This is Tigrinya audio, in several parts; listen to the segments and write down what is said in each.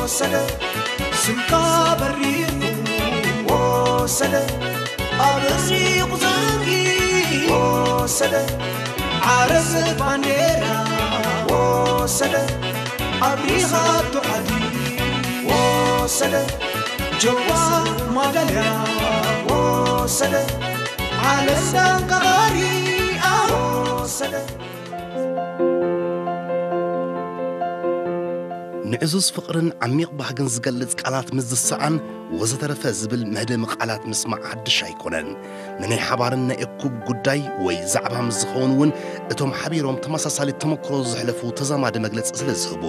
ወሰደ ስምካ በሪኹ ወሰደ ኣብ ርሒቕ ዘንጊ ወሰደ ዓረስ ባንዴራ ወሰደ ኣብሪኻቶ ዓዲ ወሰደ ጀዋ ማዳልያ ወሰደ ዓለም ዳንቃ ባሪኣ ወሰደ። ንዕዙዝ ፍቕርን ዓሚቕ ባህግን ዝገልጽ ቃላት ምስ ዝሰኣን ወዘተረፈ ዝብል መህደሚ ቃላት ምስማዕ ሓድሽ ኣይኮነን። ንናይ ሓባርን ናይ እኩብ ጉዳይ ወይ ዛዕባ ምስ ዝኸውን እውን እቶም ሓቢሮም ተመሳሳሊ ተመክሮ ዘሕለፉ ተዛማዲ መግለጺ ስለ ዝህቡ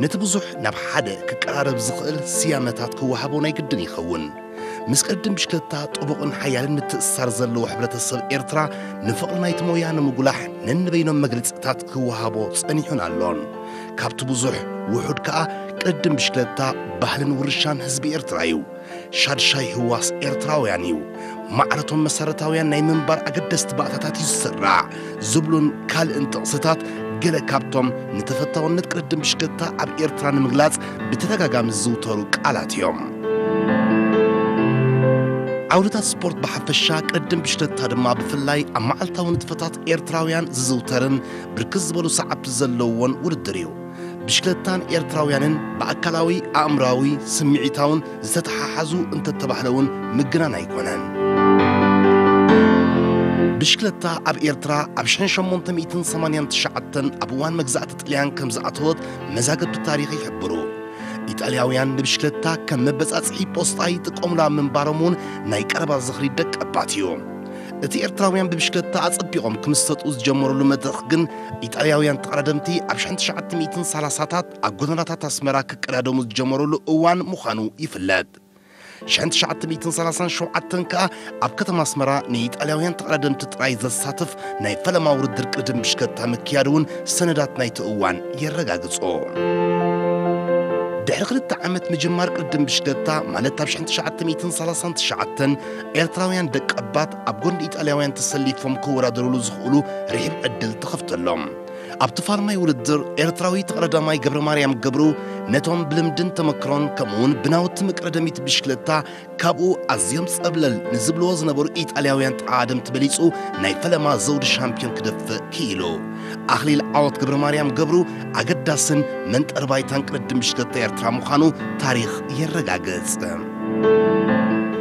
ነቲ ብዙሕ ናብ ሓደ ክቀራረብ ዝኽእል ስያመታት ክወሃቦ ናይ ግድን ይኸውን። ምስ ቅድድም ብሽክለታ ጥቡቕን ሓያልን ምትእስሳር ዘለዎ ሕብረተሰብ ኤርትራ ንፍቕሪ ናይቲ ሞያ ንምጉላሕ ነንበይኖም መግለጺታት ክወሃቦ ጸኒሑን ኣሎን። ካብቲ ብዙሕ ውሑድ ከኣ ቅድድም ብሽክለታ ባህልን ውርሻን ህዝቢ ኤርትራ እዩ። ሻድሻይ ህዋስ ኤርትራውያን እዩ። ማዕረቶም መሰረታውያን ናይ ምንባር ኣገደስቲ ባእታታት እዩ ዝስራዕ ዝብሉን ካልእን ጥቕስታት ገለ ካብቶም ንተፈታውነት ቅድድም ብሽክለታ ኣብ ኤርትራ ንምግላጽ ብተደጋጋሚ ዝዝውተሩ ቃላት እዮም። ዓውድታት ስፖርት ብሓፈሻ ቅድድም ብሽክለታ ድማ ብፍላይ ኣብ መዓልታዊ ንጥፈታት ኤርትራውያን ዝዝውተርን ብርክት ዝበሉ ሰዓብቲ ዘለዎን ውድድር እዩ። ብሽክለታን ኤርትራውያንን ብኣካላዊ፣ ኣእምራዊ፣ ስምዒታውን ዝተተሓሓዙ እንተተባህለ እውን ምግናን ኣይኮነን። ብሽክለታ ኣብ ኤርትራ ኣብ ሽሕን ሸሞንተ ሚእትን ሰማንያን ትሽዓተን ኣብ እዋን መግዛእቲ ጥልያን ከም ዝኣተወት መዛግብቲ ታሪኽ ይሕብሩ። ኢጣልያውያን ንብሽክለታ ከም መበጻጽሒ ፖስጣ ይጥቀሙላ ምንባሮም እውን ናይ ቀረባ ዝኽሪ ደቀባት እዩ። እቲ ኤርትራውያን ብብሽክለታ ኣጸቢቖም ክምሰጡ ዝጀመሩሉ መድረኽ ግን ኢጣልያውያን ተቐዳደምቲ ኣብ ሽሕን ትሽዓተ ሚእትን ሰላሳታት ኣብ ጎደናታት ኣስመራ ክቀዳደሙ ዝጀመሩሉ እዋን ምዃኑ ይፍለጥ። ሽሕን ትሽዓተ ሚእትን ሰላሳን ሸውዓተን ከኣ ኣብ ከተማ ኣስመራ ንኢጣልያውያን ተቐዳደምቲ ጥራይ ዘሳትፍ ናይ ፈለማ ውድድር ቅድድም ብሽክለታ ምክያዱ እውን ሰነዳት ናይቲ እዋን የረጋግጾ። ድሕሪ ክልተ ዓመት ምጅማር ቅድድም ብሽክለታ ማለት ኣብ ሽሕን ትሽዓተ ሚእትን ሰላሳን ትሽዓተን ኤርትራውያን ደቀባት ኣብ ጎኒ ኢጣልያውያን ተሰሊፎም ክወዳደሩሉ ዝኽእሉ ርሒብ ዕድል ተኸፍተሎም። ኣብቲ ፋልማይ ውድድር ኤርትራዊ ተቐዳዳማይ ገብረማርያም ገብሩ ነቶም ብልምድን ተመክሮን ከምኡውን ብናውቲ መቅረደሚት ብሽክለታ ካብኡ ኣዝዮም ጸብለል ንዝብልዎ ዝነበሩ ኢጣልያውያን ተቐዳደምቲ በሊጹ ናይ ፈለማ ዘውዲ ሻምፒዮን ክደፍእ ክኢሉ። ኣኽሊል ዓወት ገብረማርያም ገብሩ ኣገዳስን መንጠር ባይታን ቅድድም ብሽክለታ ኤርትራ ምዃኑ ታሪኽ የረጋግጽ።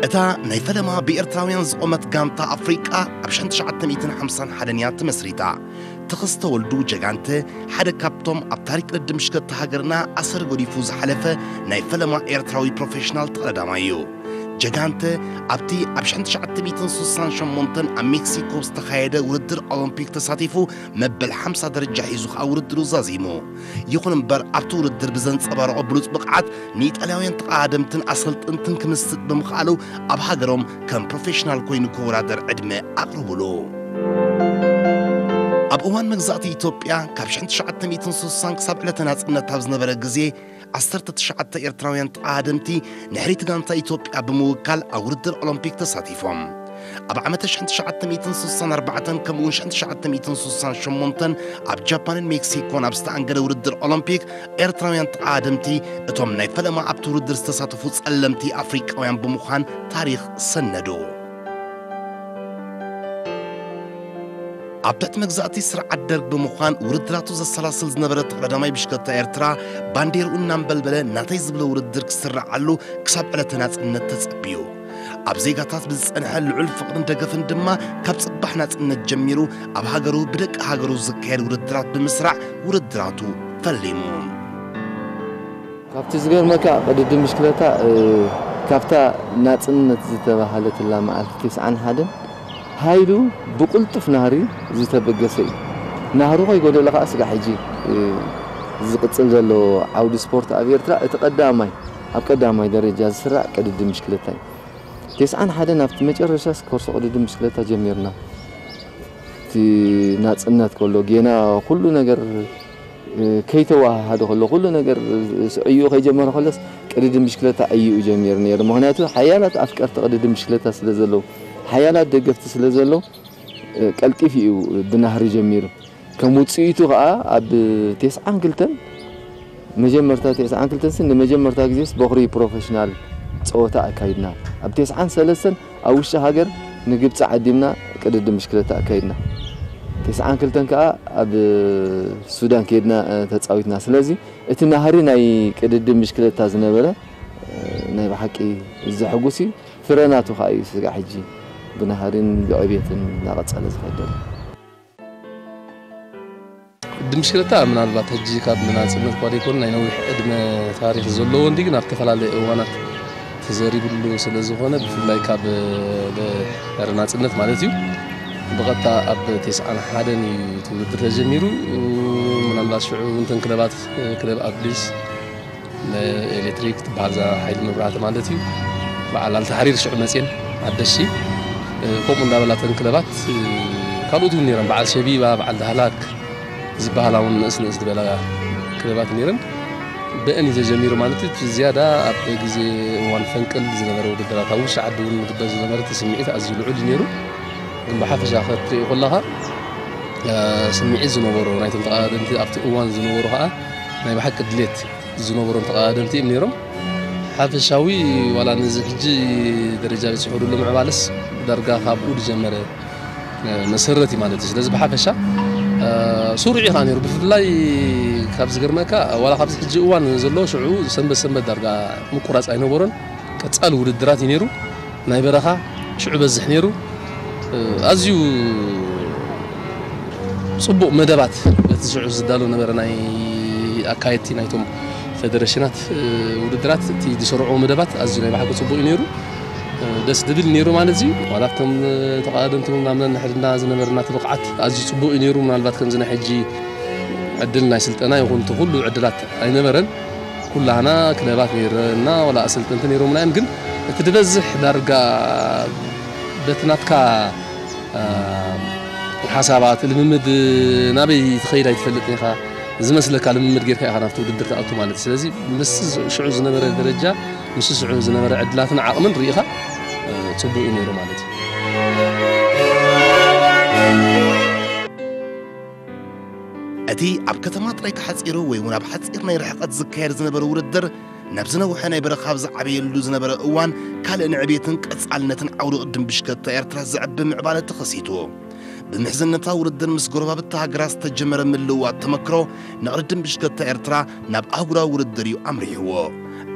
እታ ናይ ፈለማ ብኤርትራውያን ዝቖመት ጋንታ ኣፍሪቃ ኣብ ሽሕን ትሽዓተ ሚእትን ሓምሳን ሓደን እያ ተመስሪታ። ተኸስተ ወልዱ ጀጋንተ ሓደ ካብቶም ኣብ ታሪክ ቅድድም ብሽክለታ ሃገርና ኣሰር ገዲፉ ዝሓለፈ ናይ ፈለማ ኤርትራዊ ፕሮፌሽናል ተቐዳዳማይ እዩ። ጀጋንተ ኣብቲ ኣብ ሽሕን ትሽዓተ ሚእትን ስሳን ሸሞንተን ኣብ ሜክሲኮ ዝተኻየደ ውድድር ኦሎምፒክ ተሳቲፉ መበል ሓምሳ ደረጃ ሒዙ ከኣ ውድድሩ ዛዚሙ። ይኹን እምበር ኣብቲ ውድድር ብዘንጸባረቖ ብሉጽ ብቕዓት ንኢጣልያውያን ተቐዳደምትን ኣሰልጠንትን ክምስጥ ብምኽኣሉ ኣብ ሃገሮም ከም ፕሮፌሽናል ኮይኑ ክወዳደር ዕድመ ኣቕርብሉ። ኣብ እዋን መግዛእቲ ኢትዮጵያ ካብ ሽሕን ትሽዓተ ሚእትን ስሳን ክሳብ ዕለተ ናጽነት ኣብ ዝነበረ ግዜ ዓሰርተ ትሽዓተ ኤርትራውያን ተቐዳደምቲ ንድሕሪት ጋንታ ኢትዮጵያ ብምውካል ኣብ ውድድር ኦሎምፒክ ተሳቲፎም። ኣብ ዓመተ ሽሕን ትሽዓተ ሚእትን ስሳን ኣርባዕተን ከምኡውን ሽሕን ትሽዓተ ሚእትን ስሳን ሸሞንተን ኣብ ጃፓንን ሜክሲኮን ኣብ ዝተኣንገደ ውድድር ኦሎምፒክ ኤርትራውያን ተቐዳደምቲ እቶም ናይ ፈለማ ኣብቲ ውድድር ዝተሳተፉ ጸለምቲ ኣፍሪቃውያን ብምዃን ታሪኽ ሰነዱ። ኣብ ትሕቲ መግዛእቲ ስርዓት ደርግ ብምዃን ውድድራቱ ዘሰላስል ዝነበረ ተቐዳዳማይ ብሽክለታ ኤርትራ ባንዴርኡ እናንበልበለ ናተይ ዝብሎ ውድድር ክስርዓሉ ክሳብ ዕለተ ናጽነት ተጸብዩ። ኣብ ዜጋታት ብዝጸንሐ ልዑል ፍቕርን ደገፍን ድማ ካብ ጽባሕ ናጽነት ጀሚሩ ኣብ ሃገሩ ብደቂ ሃገሩ ዝካየድ ውድድራት ብምስራዕ ውድድራቱ ፈሊሙ። ካብቲ ዝገርመካ ቅድድም ብሽክለታ እ፣ ካብታ ናጽነት ዝተባህለትላ መዓልቲ ተስዓን ሓደን ሃይሉ ብቕልጡፍ ናህሪ ዝተበገሰ እዩ። ናህሩ ከይጎደለ ከኣ ስጋዕ ሕጂ እ፣ ዝቕጽል ዘሎ ዓውዲ ስፖርት ኣብ ኤርትራ እቲ ቀዳማይ ኣብ ቀዳማይ ደረጃ ዝስራዕ ቅድድም ብሽክለታ እዩ። ተስዓን ሓደን ኣብቲ መጨረሻ ኮርሶ ቅድድም ብሽክለታ ጀሚርና። እቲ ናጽነት ከሎ ጌና ኩሉ ነገር እ፣ ከይተወሃሃደ ከሎ ኩሉ ነገር ስዕዩ ከይጀመረ ከሎስ ቅድድም ብሽክለታ እዩ ጀሚሩ ነይሩ። ምኽንያቱ ሓያላት ኣፍቀርቲ ቅድድም ብሽክለታ ስለ ዘለዉ፣ ሓያላት ደገፍቲ ስለ ዘለዉ እ፣ ቀልጢፉ እዩ ብናህሪ ጀሚሩ። ከም ውጽኢቱ ከኣ ኣብ ተስዓን ክልተን መጀመርታ ተስዓን ክልተን ንመጀመርታ ግዜስ በኹሪ ፕሮፌሽናል ጸወታ ኣካይድና። ኣብ ተስዓን ሰለስተን ኣብ ውሽጢ ሃገር ንግብጺ ዓዲምና ቅድድም ብሽክለታ ኣካይድና። ተስዓን ክልተን ከኣ ኣብ ሱዳን ከይድና ተጻዊትና። ስለዚ እቲ ናህሪ ናይ ቅድድም ብሽክለታ ዝነበረ ናይ ብሓቂ ዘሐጉስ እዩ። ፍረ ናቱ ከኣ እዩ ስጋዕ ሕጂ ብናህሪን ብዕብየትን እናቐጸለ ዝኸይድ ዘሎ። ድምሽክለታ ምናልባት ሕጂ ካብ ናጽነት እኳ ዘይኮነ ናይ ነዊሕ ዕድመ ታሪኽ ዘለዎ እንዲ ግን ኣብ ዝተፈላለየ እዋናት ተዘሪብሉ ስለ ዝኾነ ብፍላይ ካብ ድሕሪ ናጽነት ማለት እዩ ብቐጥታ ኣብ ተስዓን ሓደን እዩ እቲ ውድድር ተጀሚሩ። ምናልባት ሽዑ እንተን ክለባት ክለብ ኣብሊስ ኤሌክትሪክ ትበሃል እዛ ሓይሊ መብራህቲ ማለት እዩ። በዓል ኣልተሓሪር ሽዑ መፅየን ሓደሽቲ ከምኡ እንዳበላተን ክለባት ካልኦት እውን ነይረን። በዓል ሸቢባ፣ በዓል ዳህላክ ዝበሃላ እውን ንእስ ንእስ ዝበላ ክለባት ነይረን። ብአን እዩ ተጀሚሩ ማለት እዩ። ዝያዳ ኣብ ግዜ እዋን ፈንቅል ዝነበረ ውድድራት ኣብ ውሽጢ ዓዲ እውን ዝግበር ዝነበረ እቲ ስምዒት ኣዝዩ ልዑል እዩ ነይሩ። ግን ብሓፈሻ ክትሪኦ ከለኻ ስምዒት ዝነበሮ ናይቶም ተቐዳደምቲ ኣብቲ እዋን ዝነበሩ ከዓ ናይ ብሓቂ ድሌት ዝነበሮም ተቐዳደምቲ እዮም ነይሮም። ሓፈሻዊ ዋላ ነዚ ሕጂ ደረጃ በፂሑ ዘሎ ምዕባለስ ዳርጋ ካብኡ ዝጀመረ መሰረት እዩ ማለት እዩ። ስለዚ ብሓፈሻ ስሩዕ እዩ ከዓ ነይሩ። ብፍላይ ካብ ዝገርመካ ዋላ ካብዚ ሕጂ እዋን ዘሎ ሽዑ ሰንበት ሰንበት ዳርጋ ምቁራፅ ኣይነበሮን። ቀፃሊ ውድድራት እዩ ነይሩ። ናይ በረኻ ሽዑ በዝሕ ነይሩ። ኣዝዩ ጽቡቕ መደባት በቲ ሽዑ ዝዳሎ ነበረ ናይ ኣካየድቲ ናይቶም ፈደረሽናት ውድድራት እቲ ዝሰርዕዎ መደባት ኣዝዩ ናይ ብሓቂ ጽቡቕ እዩ ነይሩ። ደስ ድብል ነይሩ ማለት እዩ። ዋላ ኣብቶም ተቐዳደምቲ እውን ናብ ነንሕድና ዝነበርና እቲ ብቕዓት ኣዝዩ ጽቡቕ እዩ ነይሩ። ምናልባት ከምዚ ናይ ሕጂ ዕድል ናይ ስልጠና ይኹን እቲ ኩሉ ዕድላት ኣይነበረን። ኩላህና ክለባት ነይረና ዋላ ኣሰልጠንቲ ነይሮምና እዮም ግን እቲ ዝበዝሕ ዳርጋ በቲ ናትካ ሓሳባት ልምምድ ናበይ ትኸይድ ኣይትፈልጥን ኢኻ። ዝመስለካ ልምምድ ጌርካ ኢኻ ናብቲ ውድድር ትኣቱ ማለት እዩ። ስለዚ ምስ ሽዑ ዝነበረ ደረጃ ምስ ሽዑ ዝነበረ ዕድላትን ዓቕምን ርኢኻ ጽቡቕ እዩ ነይሩ ማለት እዩ። እቲ ኣብ ከተማ ጥራይ ተሓጺሩ ወይ እውን ኣብ ሓጺር ናይ ርሕቀት ዝካየድ ዝነበረ ውድድር ናብ ዝነውሐ ናይ በረኻ ኣብ ዝዓበየሉ ዝነበረ እዋን ካልእ ንዕቤትን ቀጻልነትን ዓውዲ ቅድም ብሽክለታ ኤርትራ ዘዕቢ ምዕባለ ተኸሲቱ። ብምሕዝነታ ውድድር ምስ ጎረባብቲ ሃገራት ዝተጀመረ ምልውዋጥ ተመክሮ ንቕድድም ብሽክለታ ኤርትራ ናብ ኣህጉራዊ ውድድር እዩ ኣምሪሕዎ።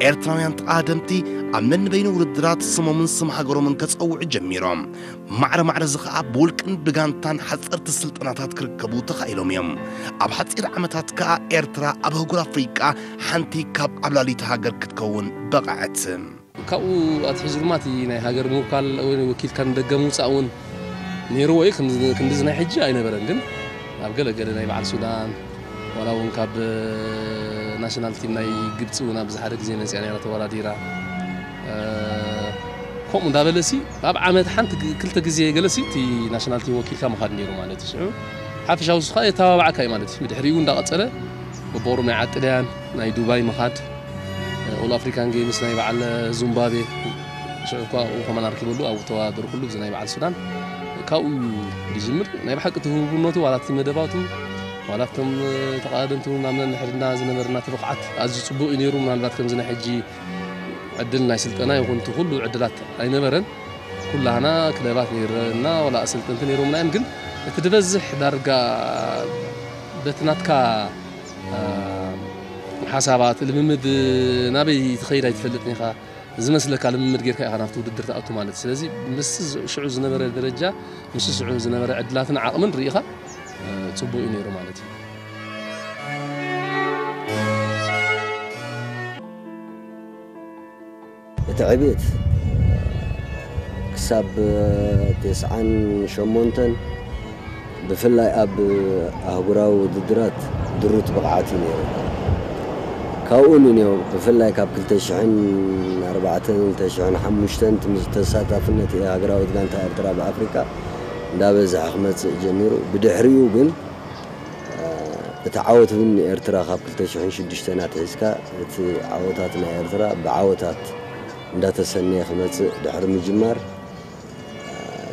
ኤርትራውያን ተቓደምቲ ኣብ ነንበይኑ ውድድራት ስሞምን ስም ሃገሮምን ከጸውዑ ጀሚሮም። ማዕረ ማዕረ እዚ ኸኣ ብውልቅን ብጋንታን ሓጸርቲ ስልጠናታት ክርከቡ ተኻኢሎም እዮም። ኣብ ሓጺር ዓመታት ከኣ ኤርትራ ኣብ ኣህጉር ኣፍሪቃ ሓንቲ ካብ ዓብላሊት ሃገር ክትከውን በቕዐት። ካብኡ ኣትሒዙ ድማ እቲ ናይ ሃገር ምውካል ወይ ወኪልካ ንደገ ምውፃእ እውን ነይርዎ እዩ። ክንድዚ ናይ ሕጂ ኣይነበረን፣ ግን ኣብ ገለ ገለ ናይ በዓል ሱዳን ዋላ እውን ካብ ናሽናል ቲም ናይ ግብፂ እውን ኣብዚ ሓደ ግዜ መፅያ ነይራ ተወዳዲራ። ከምኡ እንዳበለሲ ኣብ ዓመት ሓንቲ ክልተ ግዜ ገለሲ እቲ ናሽናል ቲም ወኪልካ ምኻድ ነይሩ ማለት እዩ። ሽዑ ሓፈሻዊ ንሱ ከዓ የተባባዓካ እዩ ማለት እዩ። ብድሕሪኡ እንዳቐፀለ በቦሩም ናይ ዓዲ ጥልያን ናይ ዱባይ ምኻድ ኦል ኣፍሪካን ጌምስ ናይ በዓል ዙምባቤ ሽዑ እኳ ኣብኡ ከማን ኣርኪበሉ ኣብኡ ተወዳደርኩሉ ብዚ ናይ በዓል ሱዳን ካብኡ እዩ ዝጅምር። ናይ ብሓቂ እቲ ህቡብነቱ ዋላ እቲ መደባቱ ዋላ ኣብቶም ተቐዳደምቲ እውን ኣብ ነንሕድና ዝነበርና እቲ ብቕዓት ኣዝዩ ፅቡቕ እዩ ነይሩ። ምናልባት ከምዚ ናይ ሕጂ ዕድል ናይ ስልጠና ይኹን እቲ ኩሉ ዕድላት ኣይነበረን። ኩላህና ክለባት ነይረና ዋላ ኣሰልጠንቲ ነይሮምና እዮም፣ ግን እቲ ዝበዝሕ ዳርጋ በቲ ናትካ ሓሳባት ልምምድ ናበይ ትኸይድ ኣይትፈልጥን ኢኻ። ዝመስለካ ልምምድ ጌርካ ኢኻ ናብቲ ውድድር ትኣቱ ማለት እዩ። ስለዚ ምስ ሽዑ ዝነበረ ደረጃ ምስ ሽዑ ዝነበረ ዕድላትን ዓቕምን ርኢኻ ጽቡቕ እዩ ነይሩ ማለት እዩ። እቲ ዕብየት ክሳብ ተስዓን ሸሞንተን ብፍላይ ኣብ ኣህጉራዊ ውድድራት ድሩት ብቕዓት እዩ ነይሩ። ካብኡ ንንዮ ብፍላይ ካብ ክልተ ሽሕን ኣርባዕተን ክልተ ሽሕን ሓሙሽተን እቲ ምስ ተሳታፍነት ሃገራዊት ጋንታ ኤርትራ ኣብ ኣፍሪቃ እንዳበዝሐ ክመጽእ ጀሚሩ። ብድሕሪኡ ግን እቲ ዓወት እውን ንኤርትራ ካብ ክልተ ሽሕን ሽዱሽተን ኣትሒዝካ እቲ ዓወታት ናይ ኤርትራ ብዓወታት እንዳተሰነየ ክመጽእ ድሕሪ ምጅማር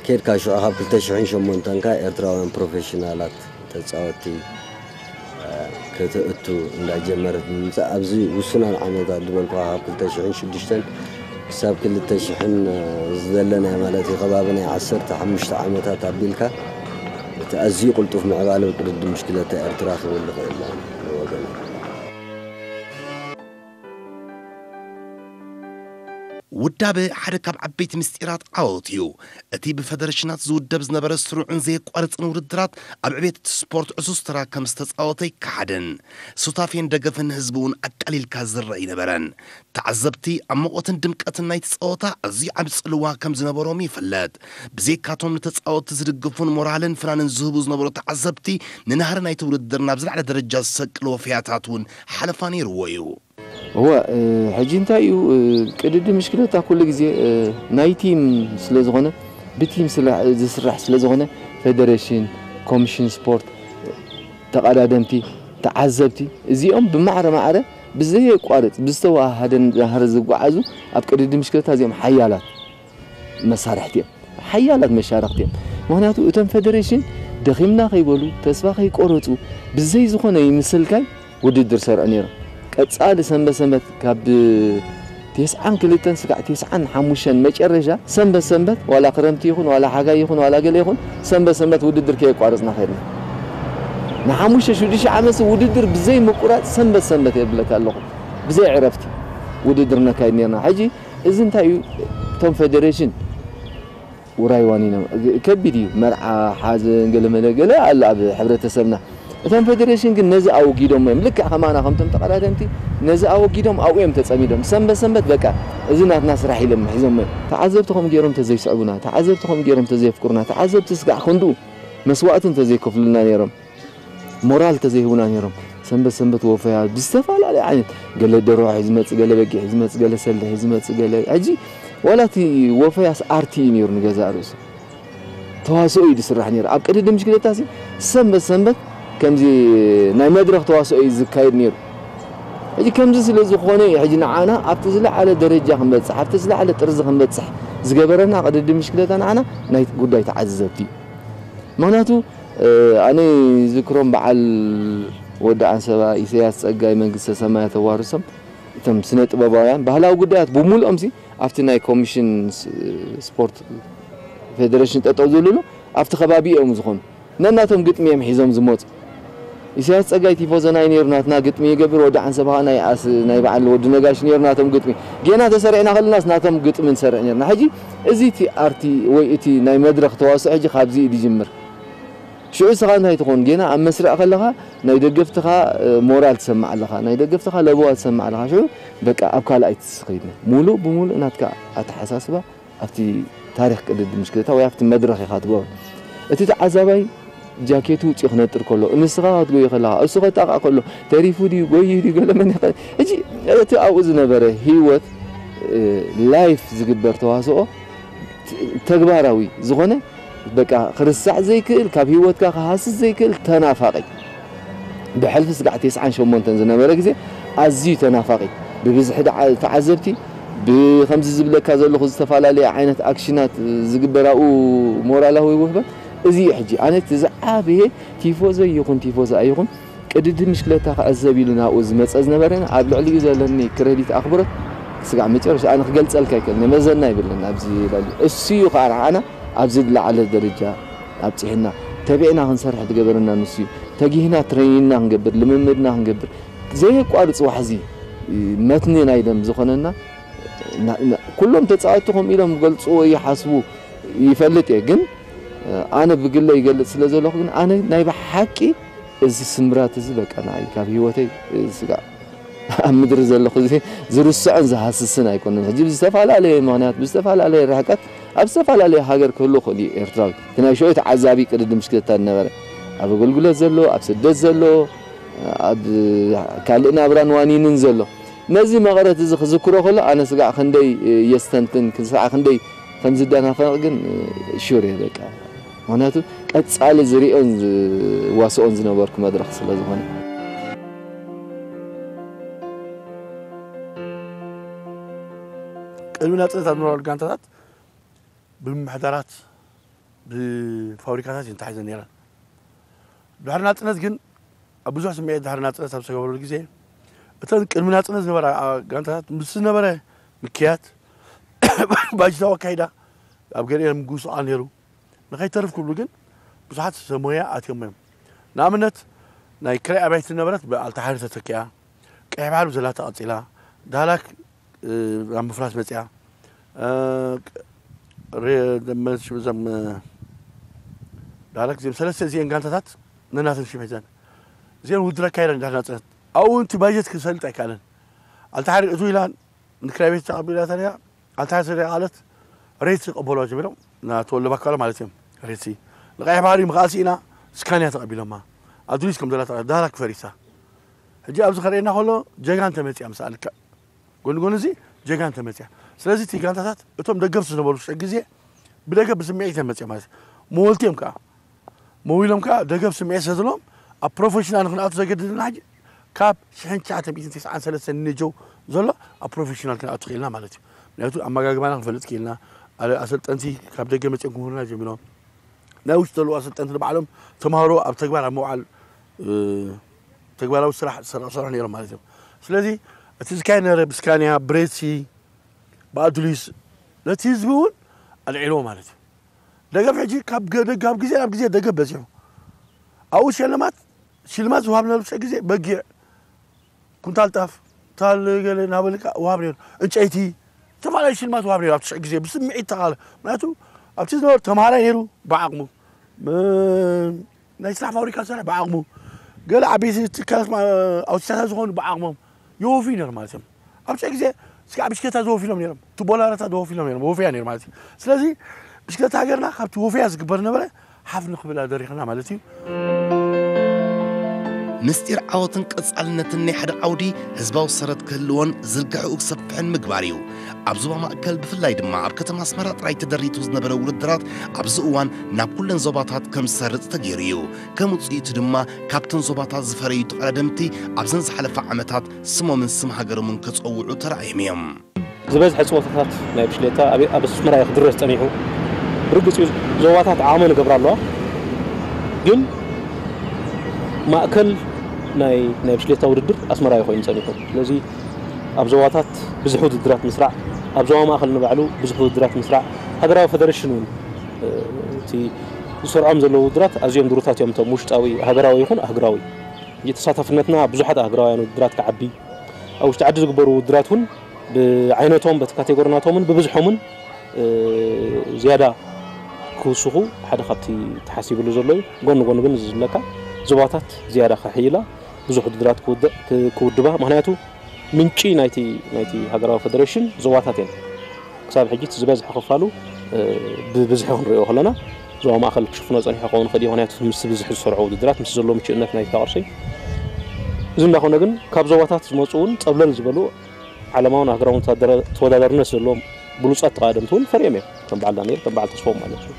ኬድካ ሽዑ ካብ ክልተ ሽሕን ሸሞንተን ከኣ ኤርትራውያን ፕሮፌሽናላት ተጻወትቲ ተእቱ እንዳጀመረት ብምምፃእ ኣብዚ ውሱናት ዓመታት ዝበልኩ ካብ ክልተ ሽሕን ሽዱሽተን ክሳብ ክልተ ሽሕን ዘለናይ ማለት እዩ ከባቢ ናይ ዓሰርተ ሓሙሽተ ዓመታት ኣቢልካ እቲ ኣዝዩ ቅልጡፍ ምዕባለ ቅድድም ብሽክለታ ኤርትራ ክብል ዝኽእል ወገና። ውዳበ ሓደ ካብ ዓበይቲ ምስጢራት ዓወት እዩ። እቲ ብፈደረሽናት ዝውደብ ዝነበረ ስሩዕን ዘየቋርጽን ውድድራት ኣብ ዕቤት እቲ ስፖርት ዕዙዝ ተራ ከም ዝተጻወተ ኣይከሓድን። ሱታፌን ደገፍን ህዝቢ እውን ኣቃሊልካ ዝረአ ኣይነበረን። ተዓዘብቲ ኣብ ሙቐትን ድምቀትን ናይቲ ጸወታ ኣዝዩ ዓቢ ጽልዋ ከም ዝነበሮም ይፍለጥ። ብዘይካቶም ንተጻወትቲ ዝድግፉን ሞራልን ፍናንን ዝህቡ ዝነበሩ ተዓዘብቲ ንናህሪ ናይቲ ውድድር ናብ ዝለዓለ ደረጃ ዝሰቅል ወፈያታት እውን ሓለፋ ነይርዎ እዩ። እወ ሕጂ እንታይ እዩ ቅድድም ብሽክለታ ኩሉ ግዜ ናይ ቲም ስለ ዝኾነ ብቲም ዝስራሕ ስለ ዝኾነ ፌደሬሽን፣ ኮሚሽን ስፖርት፣ ተቐዳደምቲ፣ ተዓዘብቲ እዚኦም ብማዕረ ማዕረ ብዘየቋርፅ ብዝተወሃሃደ ናህሪ ዝጓዓዙ ኣብ ቅድድም ብሽክለታ እዚኦም ሓያላት መሳርሕቲ እዮም። ሓያላት መሻርኽቲ እዮም። ምኽንያቱ እቶም ፌደሬሽን ደኺምና ከይበሉ፣ ተስፋ ከይቆረፁ፣ ብዘይ ዝኾነ ይምሰልካይ ውድድር ሰርዑ ነይሮም። ቀፃሊ ሰንበት ሰንበት ካብ ቴስዓን ክልተን ስጋዕ ቴስዓን ሓሙሽተን መጨረሻ ሰንበት ሰንበት ዋላ ክረምቲ ይኹን ዋላ ሓጋይ ይኹን ዋላ ገለ ይኹን ሰንበት ሰንበት ውድድር ከየቋረፅና ከድና። ንሓሙሽተ ሽዱሽተ ዓመት ውድድር ብዘይ ምቁራፅ ሰንበት ሰንበት የብለካ ኣለኹ ብዘይ ዕረፍቲ ውድድር ነካይድ ነርና። ሕጂ እዚ እንታይ እዩ እቶም ፌደሬሽን ውራይ ዋኒኖም ከቢድ እዩ መርዓ ሓዘን ገለመለ ገለ ኣሎ ኣብ ሕብረተሰብና እቶም ፌደሬሽን ግን ነዚ ኣወጊዶሞ እዮም ልክዕ ከማና ከምቶም ተቐዳደምቲ ነዚ ኣወጊዶም ኣብኡ እዮም ተፀሚዶም ሰንበት ሰንበት በቃ እዚ ናትና ስራሕ ኢሎም ሒዞሞ እዮም ተዓዘብቲ ከምኡ ገይሮም ተዘይስዕቡና ተዓዘብቲ ከምኡ ገይሮም ተዘየፍቅሩና ተዓዘብቲ ስጋዕ ክንድኡ መስዋእቲ እንተዘይከፍሉልና ነይሮም ሞራል ተዘይህቡና ነይሮም ሰንበት ሰንበት ወፈያ ብዝተፈላለየ ዓይነት ገለ ደርሆ ሒዝመፅእ ገለ በጊዕ ሒዝመፅእ ገለ ሰልዲ ሒዝመፅእ ገለ ሕጂ ዋላ እቲ ወፈያስ ኣርቲ እዩ ነይሩ ንገዛእ ርእሱ ተዋስኦ እዩ ዝስራሕ ነይሩ ኣብ ቅድድም ብሽክለታ ሲ ሰንበት ሰንበት ከምዚ ናይ መድረኽ ተዋስኦ እዩ ዝካየድ ነይሩ ሕጂ ከምዚ ስለ ዝኾነ እዩ ሕጂ ንዓና ኣብቲ ዝለዓለ ደረጃ ክንበፅሕ ኣብቲ ዝለዓለ ጥርዚ ክንበፅሕ ዝገበረና ቅድድም ብሽክለታ ንዓና ናይ ጉዳይ ተዓዘብቲ እዩ ምኽንያቱ ኣነ ዝክሮም በዓል ወዲ ዓንሰባ ኢሰያስ ጸጋይ መንግስተ ሰማያት ተዋርሶም እቶም ስነ ጥበባውያን ባህላዊ ጉዳያት ብምሉኦም ሲ ኣብቲ ናይ ኮሚሽን ስፖርት ፌደሬሽን ጠጠው ዝብልሉ ኣብቲ ከባቢ እዮም ዝኾኑ ነናቶም ግጥሚ እዮም ሒዞም ዝመፁ ኢሳያስ ጸጋይ ቲፎዞና እዩ ነይሩ ናትና ግጥሚ ይገብር ወዲ ዓንሰባ ናይ ኣስ ናይ በዓል ወዲ ነጋሽ ነይሩ ናቶም ግጥሚ ጌና ተሰሪዕና ከለናስ ናቶም ግጥሚ ንሰርዕ ነርና ሕጂ እዚ እቲ ኣርቲ ወይ እቲ ናይ መድረኽ ተዋስኦ ሕጂ ካብዚ እዩ ዝጅምር ሽዑ ስኻ እንታይ ትኾን ጌና ኣብ መስርዕ ከለኻ ናይ ደገፍትኻ ሞራል ትሰምዕ ኣለኻ ናይ ደገፍትኻ ለበዋ ትሰምዕ ኣለኻ ሽዑ በቃ ኣብ ካልኣይ ትስኸይድና ሙሉእ ብሙሉእ ናትካ ኣተሓሳስባ ኣብቲ ታሪኽ ቅድድም ብሽክለታ ወይ ኣብቲ መድረኽ ኢኻ ትገብሮ። እቲ ተዓዛባይ ጃኬቱ ውፅኡ ክነጥር ከሎ፣ ንስኻ ክትጎዩ ከለኻ፣ እሱ ከጣቕዕ ከሎ፣ ተሪፉ ድዩ ጎይዩ ድዩ ገለ መን ይኸ ሕጂ እቲ ኣብኡ ዝነበረ ህይወት ላይፍ ዝግበር ተዋስኦ ተግባራዊ ዝኾነ በቃ ክርስዕ ዘይክእል ካብ ህይወትካ ክሃስስ ዘይክእል ተናፋቂ ብሕልፊ ስጋዕ ተስዓን ሸሞንተን ዝነበረ ግዜ ኣዝዩ ተናፋቂ ብብዝሒ ተዓዘብቲ ብከምዚ ዝብለካ ዘለኹ ዝተፈላለየ ዓይነት ኣክሽናት ዝግበር ኣብኡ ሞራላዊ ውህበት እዚ እዩ ሕጂ ኣነ እቲ ዝዓበየ ቲፎዞ ይኹን ቲፎዞ ኣይኹን ቅድድም ብሽክለታ ክዕዘብ ኢሉ ናብኡ ዝመፀ ዝነበረ ኣብ ልዕሊኡ ዘለኒ ክረዲት ኣኽብሮት ስጋዕ መጨረሻ ኣነ ክገልፀልካ ኣይክእልን መዘና ይብልን ኣብዚ ላሉ እሱ እዩ ከዓ ንዓና ኣብዚ ዝለዓለ ደረጃ ኣብፂሕና ተቢዕና ክንሰርሕ ዝገበረና ንሱ እዩ ተጊህና ትሬኒንና ክንገብር ልምምድና ክንገብር ዘየቋርፅ ዋሕዚ መትኒ ናይ ደም ዝኾነና ኩሎም ተፃወትቲ ከምኡ ኢሎም ገልፅዎ ይሓስቡ ይፈልጥ እየ ግን ኣነ ብግለ ይገልፅ ስለ ዘለኹ ግን ኣነ ናይ ብሓቂ እዚ ስምራት እዚ በቃ ንዓይ ካብ ህይወተይ ስጋዕ ኣብ ምድሪ ዘለኹ እዚ ዝርስዖን ዝሃስስን ኣይኮነን ሕጂ ብዝተፈላለየ ምክንያት ብዝተፈላለየ ርሕቀት ኣብ ዝተፈላለየ ሃገር ክህሉ ይኽእል እዩ ኤርትራዊ እቲ ናይ ሽዑ ተዓዛቢ ቅድድም ብሽክለታ ዝነበረ ኣብ ኣገልግሎት ዘሎ ኣብ ስደት ዘሎ ኣብ ካልእ ናብራን ዋኒንን ዘሎ ነዚ መቐረት እዚ ክዝክሮ ከሎ ኣነ ስጋዕ ክንደይ የስተንትን ስጋዕ ክንደይ ከም ዝደናፈቕ ግን ሹር እየ በቃ ምክንያቱ ቀፃሊ ዝሪኦን ዝዋስኦን ዝነበርኩ መድረኽ ስለ ዝኾነ ቅድሚ ናፅነት ኣብ ዝነበሩ ጋንታታት ብምምሕዳራት ብፋብሪካታት እየን ተታሒዘን ነይረን ድሕሪ ናፅነት ግን ኣብ ብዙሕ ስምዒት ድሕሪ ናጽነት ኣብ ዝተገብረሉ ግዜ፣ እተን ቅድሚ ናጽነት ዝነበራ፣ ኣ፣ ጋንታታት ምስ ዝነበረ ምክያት፣ ባጅታዊ ኣካይዳ ኣብ ገሊአን ምጉስቓል ነይሩ። ንኸይተርፍ ክብሉ ግን ብዙሓት ሰብ ሞያ ኣትዮም እዮም። ንኣብነት፣ ናይ ክራይ ኣባይቲ ዝነበረት ብኣልታሓሪ ተተኪኣ፣ ቀይሕ ባሕሪ ብዘላታ ቀጺላ፣ ዳህላክ፣ እ፣ ናብ ምፍራስ መጺኣ። እ፣ ሬ-፣ ደመ-፣ ሽም እዞም፣ እ፣ ዳህላክ እዚኦም ሰለስተ እዚአን ጋንታታት ነናተን ሽም ሒዘን። እዚአን ውድድር ኣካይደን ዳሕና ጽነት። ኣብኡ እቲ ባጀት ክሰልጥ ኣይከኣለን። ኣልታሓሪ እቱ ኢላ ንክራይ ቤት ተቐቢላታ ነይራ። ኣልታሓሪ ስለ ቃለት ሬት ክቐበልዋ ጀሚሮም። ናተወለ ባካሎ ማለት እዮም። ሬትሲ ንቀይሕ ባሕሪ ምኽኣል ስኢና ስካንያ ተቐቢሎማ። ኣዱሊስ ከም ዘላ ተቐ-፣ ዳህላክ ፈሪሳ። ሕጂ ኣብዚ ከርእየና ከሎ ጀጋን ተመጺኣ ምስኣ ልክዕ ጎኒ ጎኒ እዚ ጀጋን ተመጺኣ። ስለዚ እቲ ጋንታታት እቶም ደገፍቲ ዝነበሩ ውሽጢ ግዜ ብደገፍ ብስምዒት እዮም መጺኦም ማለት እዩ። መወልቲ እዮም ከኣ። መዊሎም ከኣ ደገፍ ስምዒት ስለ ዘለዎም ኣብ ፕሮፌሽናል ንክንኣቱ ዘገድድና ሕጂ ካብ ሽሕን ትሽዓተ ሚእትን ተስዓን ሰለስተን ንጀው ዘሎ ኣብ ፕሮፌሽናል ክንኣቱ ክኢልና ማለት እዩ። ምክንያቱ ኣመጋግባና ክንፈልጥ ክኢልና፣ ኣለ-፣ ኣሰልጠንቲ ካብ ደገ መጺኦም ክምህሩና ጀሚሮም። ናይ ውሽጢ ዘለዉ ኣሰልጠንቲ ንባዕሎም ተምሃሮ ኣብ ተግባር ኣብ ምውዓል፣ እ፣ ተግባራዊ ስራሕ ዝሰርሑ፣ ዝሰርሑ ነይሮም ማለት እዮም። ስለዚ እቲ ዝካየድ ነበረ ብስካንያ፣ ብሬሲ፣ ብኣዱሊስ ነቲ ህዝቢ እውን ኣልዒልዎ ማለት እዩ። ደገፍ ሕጂ ካብ ገ-፣ ደገ-፣ ካብ ግዜ ናብ ግዜ ደገፍ በዚሑ። ኣብኡ ሸልማት፣ ሽልማት ዝወሃብ ነብሰ ግዜ በጊዕ፣ ኩንታል ጣፍ፣ ኩንታል ገለ እናበልካ ወሃብ ነይሩ። ዕንጨይቲ፣ ዝተፈላለዩ ሽልማት ወሃብ ነይሩ። ኣብቲ ሽዑ ግዜ ብስምዒት ተቓለ። ምክንያቱ ኣብቲ ዝነበሩ ተምሃራይ ነይሩ ብዓቕሙ። ም-፣ ናይ ስራሕ ፋብሪካ ዝሰርሕ ብዓቕሙ። ገለ ዓበይቲ ትካላት ማ-፣ ኣውቲስታታት ዝኾኑ ብዓቕሞም። የወፍዩ ነይሩ ማለት እዮም። ኣብ ሽዑ ግዜ ስጋዕ ብሽክለታ ዘወፍሎም ነይሮም። ቱቦ ላረታ ዘወፍሎም ነይሮም። ወፍያ ነይሩ ማለት እዩ። ስለዚ ብሽክለታ ሃገርና ካብቲ ወፍያ ዝግበር ነበረ ሓፍ ንኽብል ኣደሪኽና ማለት እዩ። ምስጢር ዓወትን ቀጻልነትን ናይ ሓደ ዓውዲ ህዝባዊ ሰረት ክህልዎን ዝርግሐኡ ክሰፍሕን ምግባር እዩ። ኣብ ዞባ ማእከል ብፍላይ ድማ ኣብ ከተማ ኣስመራ ጥራይ ተደሪቱ ዝነበረ ውድድራት ኣብዚ እዋን ናብ ኩለን ዞባታት ከም ዝሰርጽ ተገይሩ እዩ። ከም ውጽኢቱ ድማ ካብተን ዞባታት ዝፈረዩ ተቐዳደምቲ ኣብዘን ዝሓለፋ ዓመታት ስሞምን ስም ሃገሮምን ከጸውዑ ተራእዮም እዮም። ዝበዝሐ ጸወታታት ናይ ብሽክሌታ ኣብ፣ ኣብ ኣስመራ እዩ ክድረስ ጸኒሑ። ብርግጽ እዩ፣ ዞባታት ዓቕመን ይገብራ ኣለዋ፣ ግን ማእከል ናይ፣ ናይ ብሽክሌታ ውድድር ኣስመራ እዩ ኮይኑ ጸኒሑ። ስለዚ ኣብ ዞባታት ብዙሕ ውድድራት ምስራዕ፣ ኣብ ዞባ ማእከል ንባዕሉ ብዙሕ ውድድራት ምስራዕ፣ ሃገራዊ ፈደረሽን እውን፣ እ፣ እቲ ዝሰርዖም ዘለዉ ውድድራት ኣዝዮም ድሩታት እዮም። እቶም ውሽጣዊ ሃገራዊ ይኹን ኣህጉራዊ፣ ተሳታፍነትና ብዙሓት ኣህጉራውያን ውድድራት ክዓቢ፣ ኣብ ውሽጢ ዓዲ ዝግበሩ ውድድራት እውን ብዓይነቶም፣ በቲ ካቴጎሪ ናቶምን ብብዝሖምን፣ እ፣ ዝያዳ ክውስኹ ሓደ ካብቲ ተሓሲብሉ ዘሎ እዩ። ጎኒ ጎኒ ግን እዚ ዝብለካ ዞባታት ዝያዳ ከሕይላ፣ ብዙሕ ውድድራት ክውድ-፣ ክ-፣ ክውድባ። ምኽንያቱ ምንጪ ናይቲ፣ ናይቲ ሃገራዊ ፈደሬሽን ዞባታት እየን። ክሳብ ሕጂ እቲ ዝበዝሐ ክፋሉ፣ እ፣ ብብዝሒ ክንሪኦ ከለና ዞባ ማእከል ክሽፍኖ ጸኒሑ ክኸውን ይኽእል እዩ። ምኽንያቱ ምስ ብዝሒ ዝሰርዖ ውድድራት፣ ምስ ዘሎ ምቹእነት ናይቲ ቅርሲ። እዚ እንዳኾነ ግን ካብ ዞባታት ዝመጹ እውን ጸብለል ዝበሉ ዓለማውን ሃገራውን ተወዳዳሪ-፣ ተወዳዳርነት ዘለዎም ብሉጻት ተቐዳደምቲ እውን ፈርዮም እዮም። ከም በዓል ዳንኤል፣ ከም በዓል ተስፎም ማለት እዩ።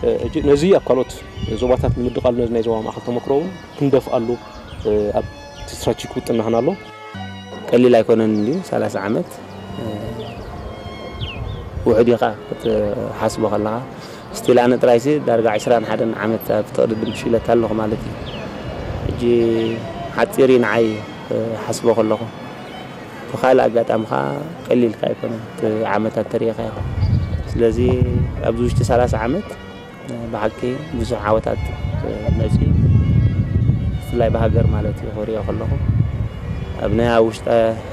እ፣ ሕጂ ነዚ ኣብ ካልኦት ዞባታት ንምድቓሉ ነዚ ናይ ዞባ ማእከል ተመክሮ እውን ክንደፍኣሉ፣ እ፣ ኣብ ስትራቴጂክ ውጥንና ኣሎ። ቀሊል ኣይኮነን እንድዩ፣ ሰላሳ ዓመት፣ እ፣ ውሑድ እዩ ኸዓ ክትሓስቦ ከለኻ። ስቲል ኣነ ጥራይሲ ዳርጋ ዕስራን ሓደን ዓመት ኣብ ትቕድድም ብሽክለታ ኣለኹ ማለት እዩ። ሕጂ ሓጺር እዩ ንዓይ፣ እ፣ ሓስቦ ከለኹ። ብኻልእ ኣጋጣሚ ኸዓ ቀሊል ከኣ ኣይኮነን፣ እቲ ዓመታት ተሪኢኻዮ። ስለዚ ኣብዚ ውሽጢ ሰላሳ ዓመት ብሓቂ ብዙሕ ዓወታት መጺኡ፣ ብፍላይ ብሃገር ማለት እዩ ክሪኦ ከለኹ። ኣብ ናይ ኣብ ውሽጢ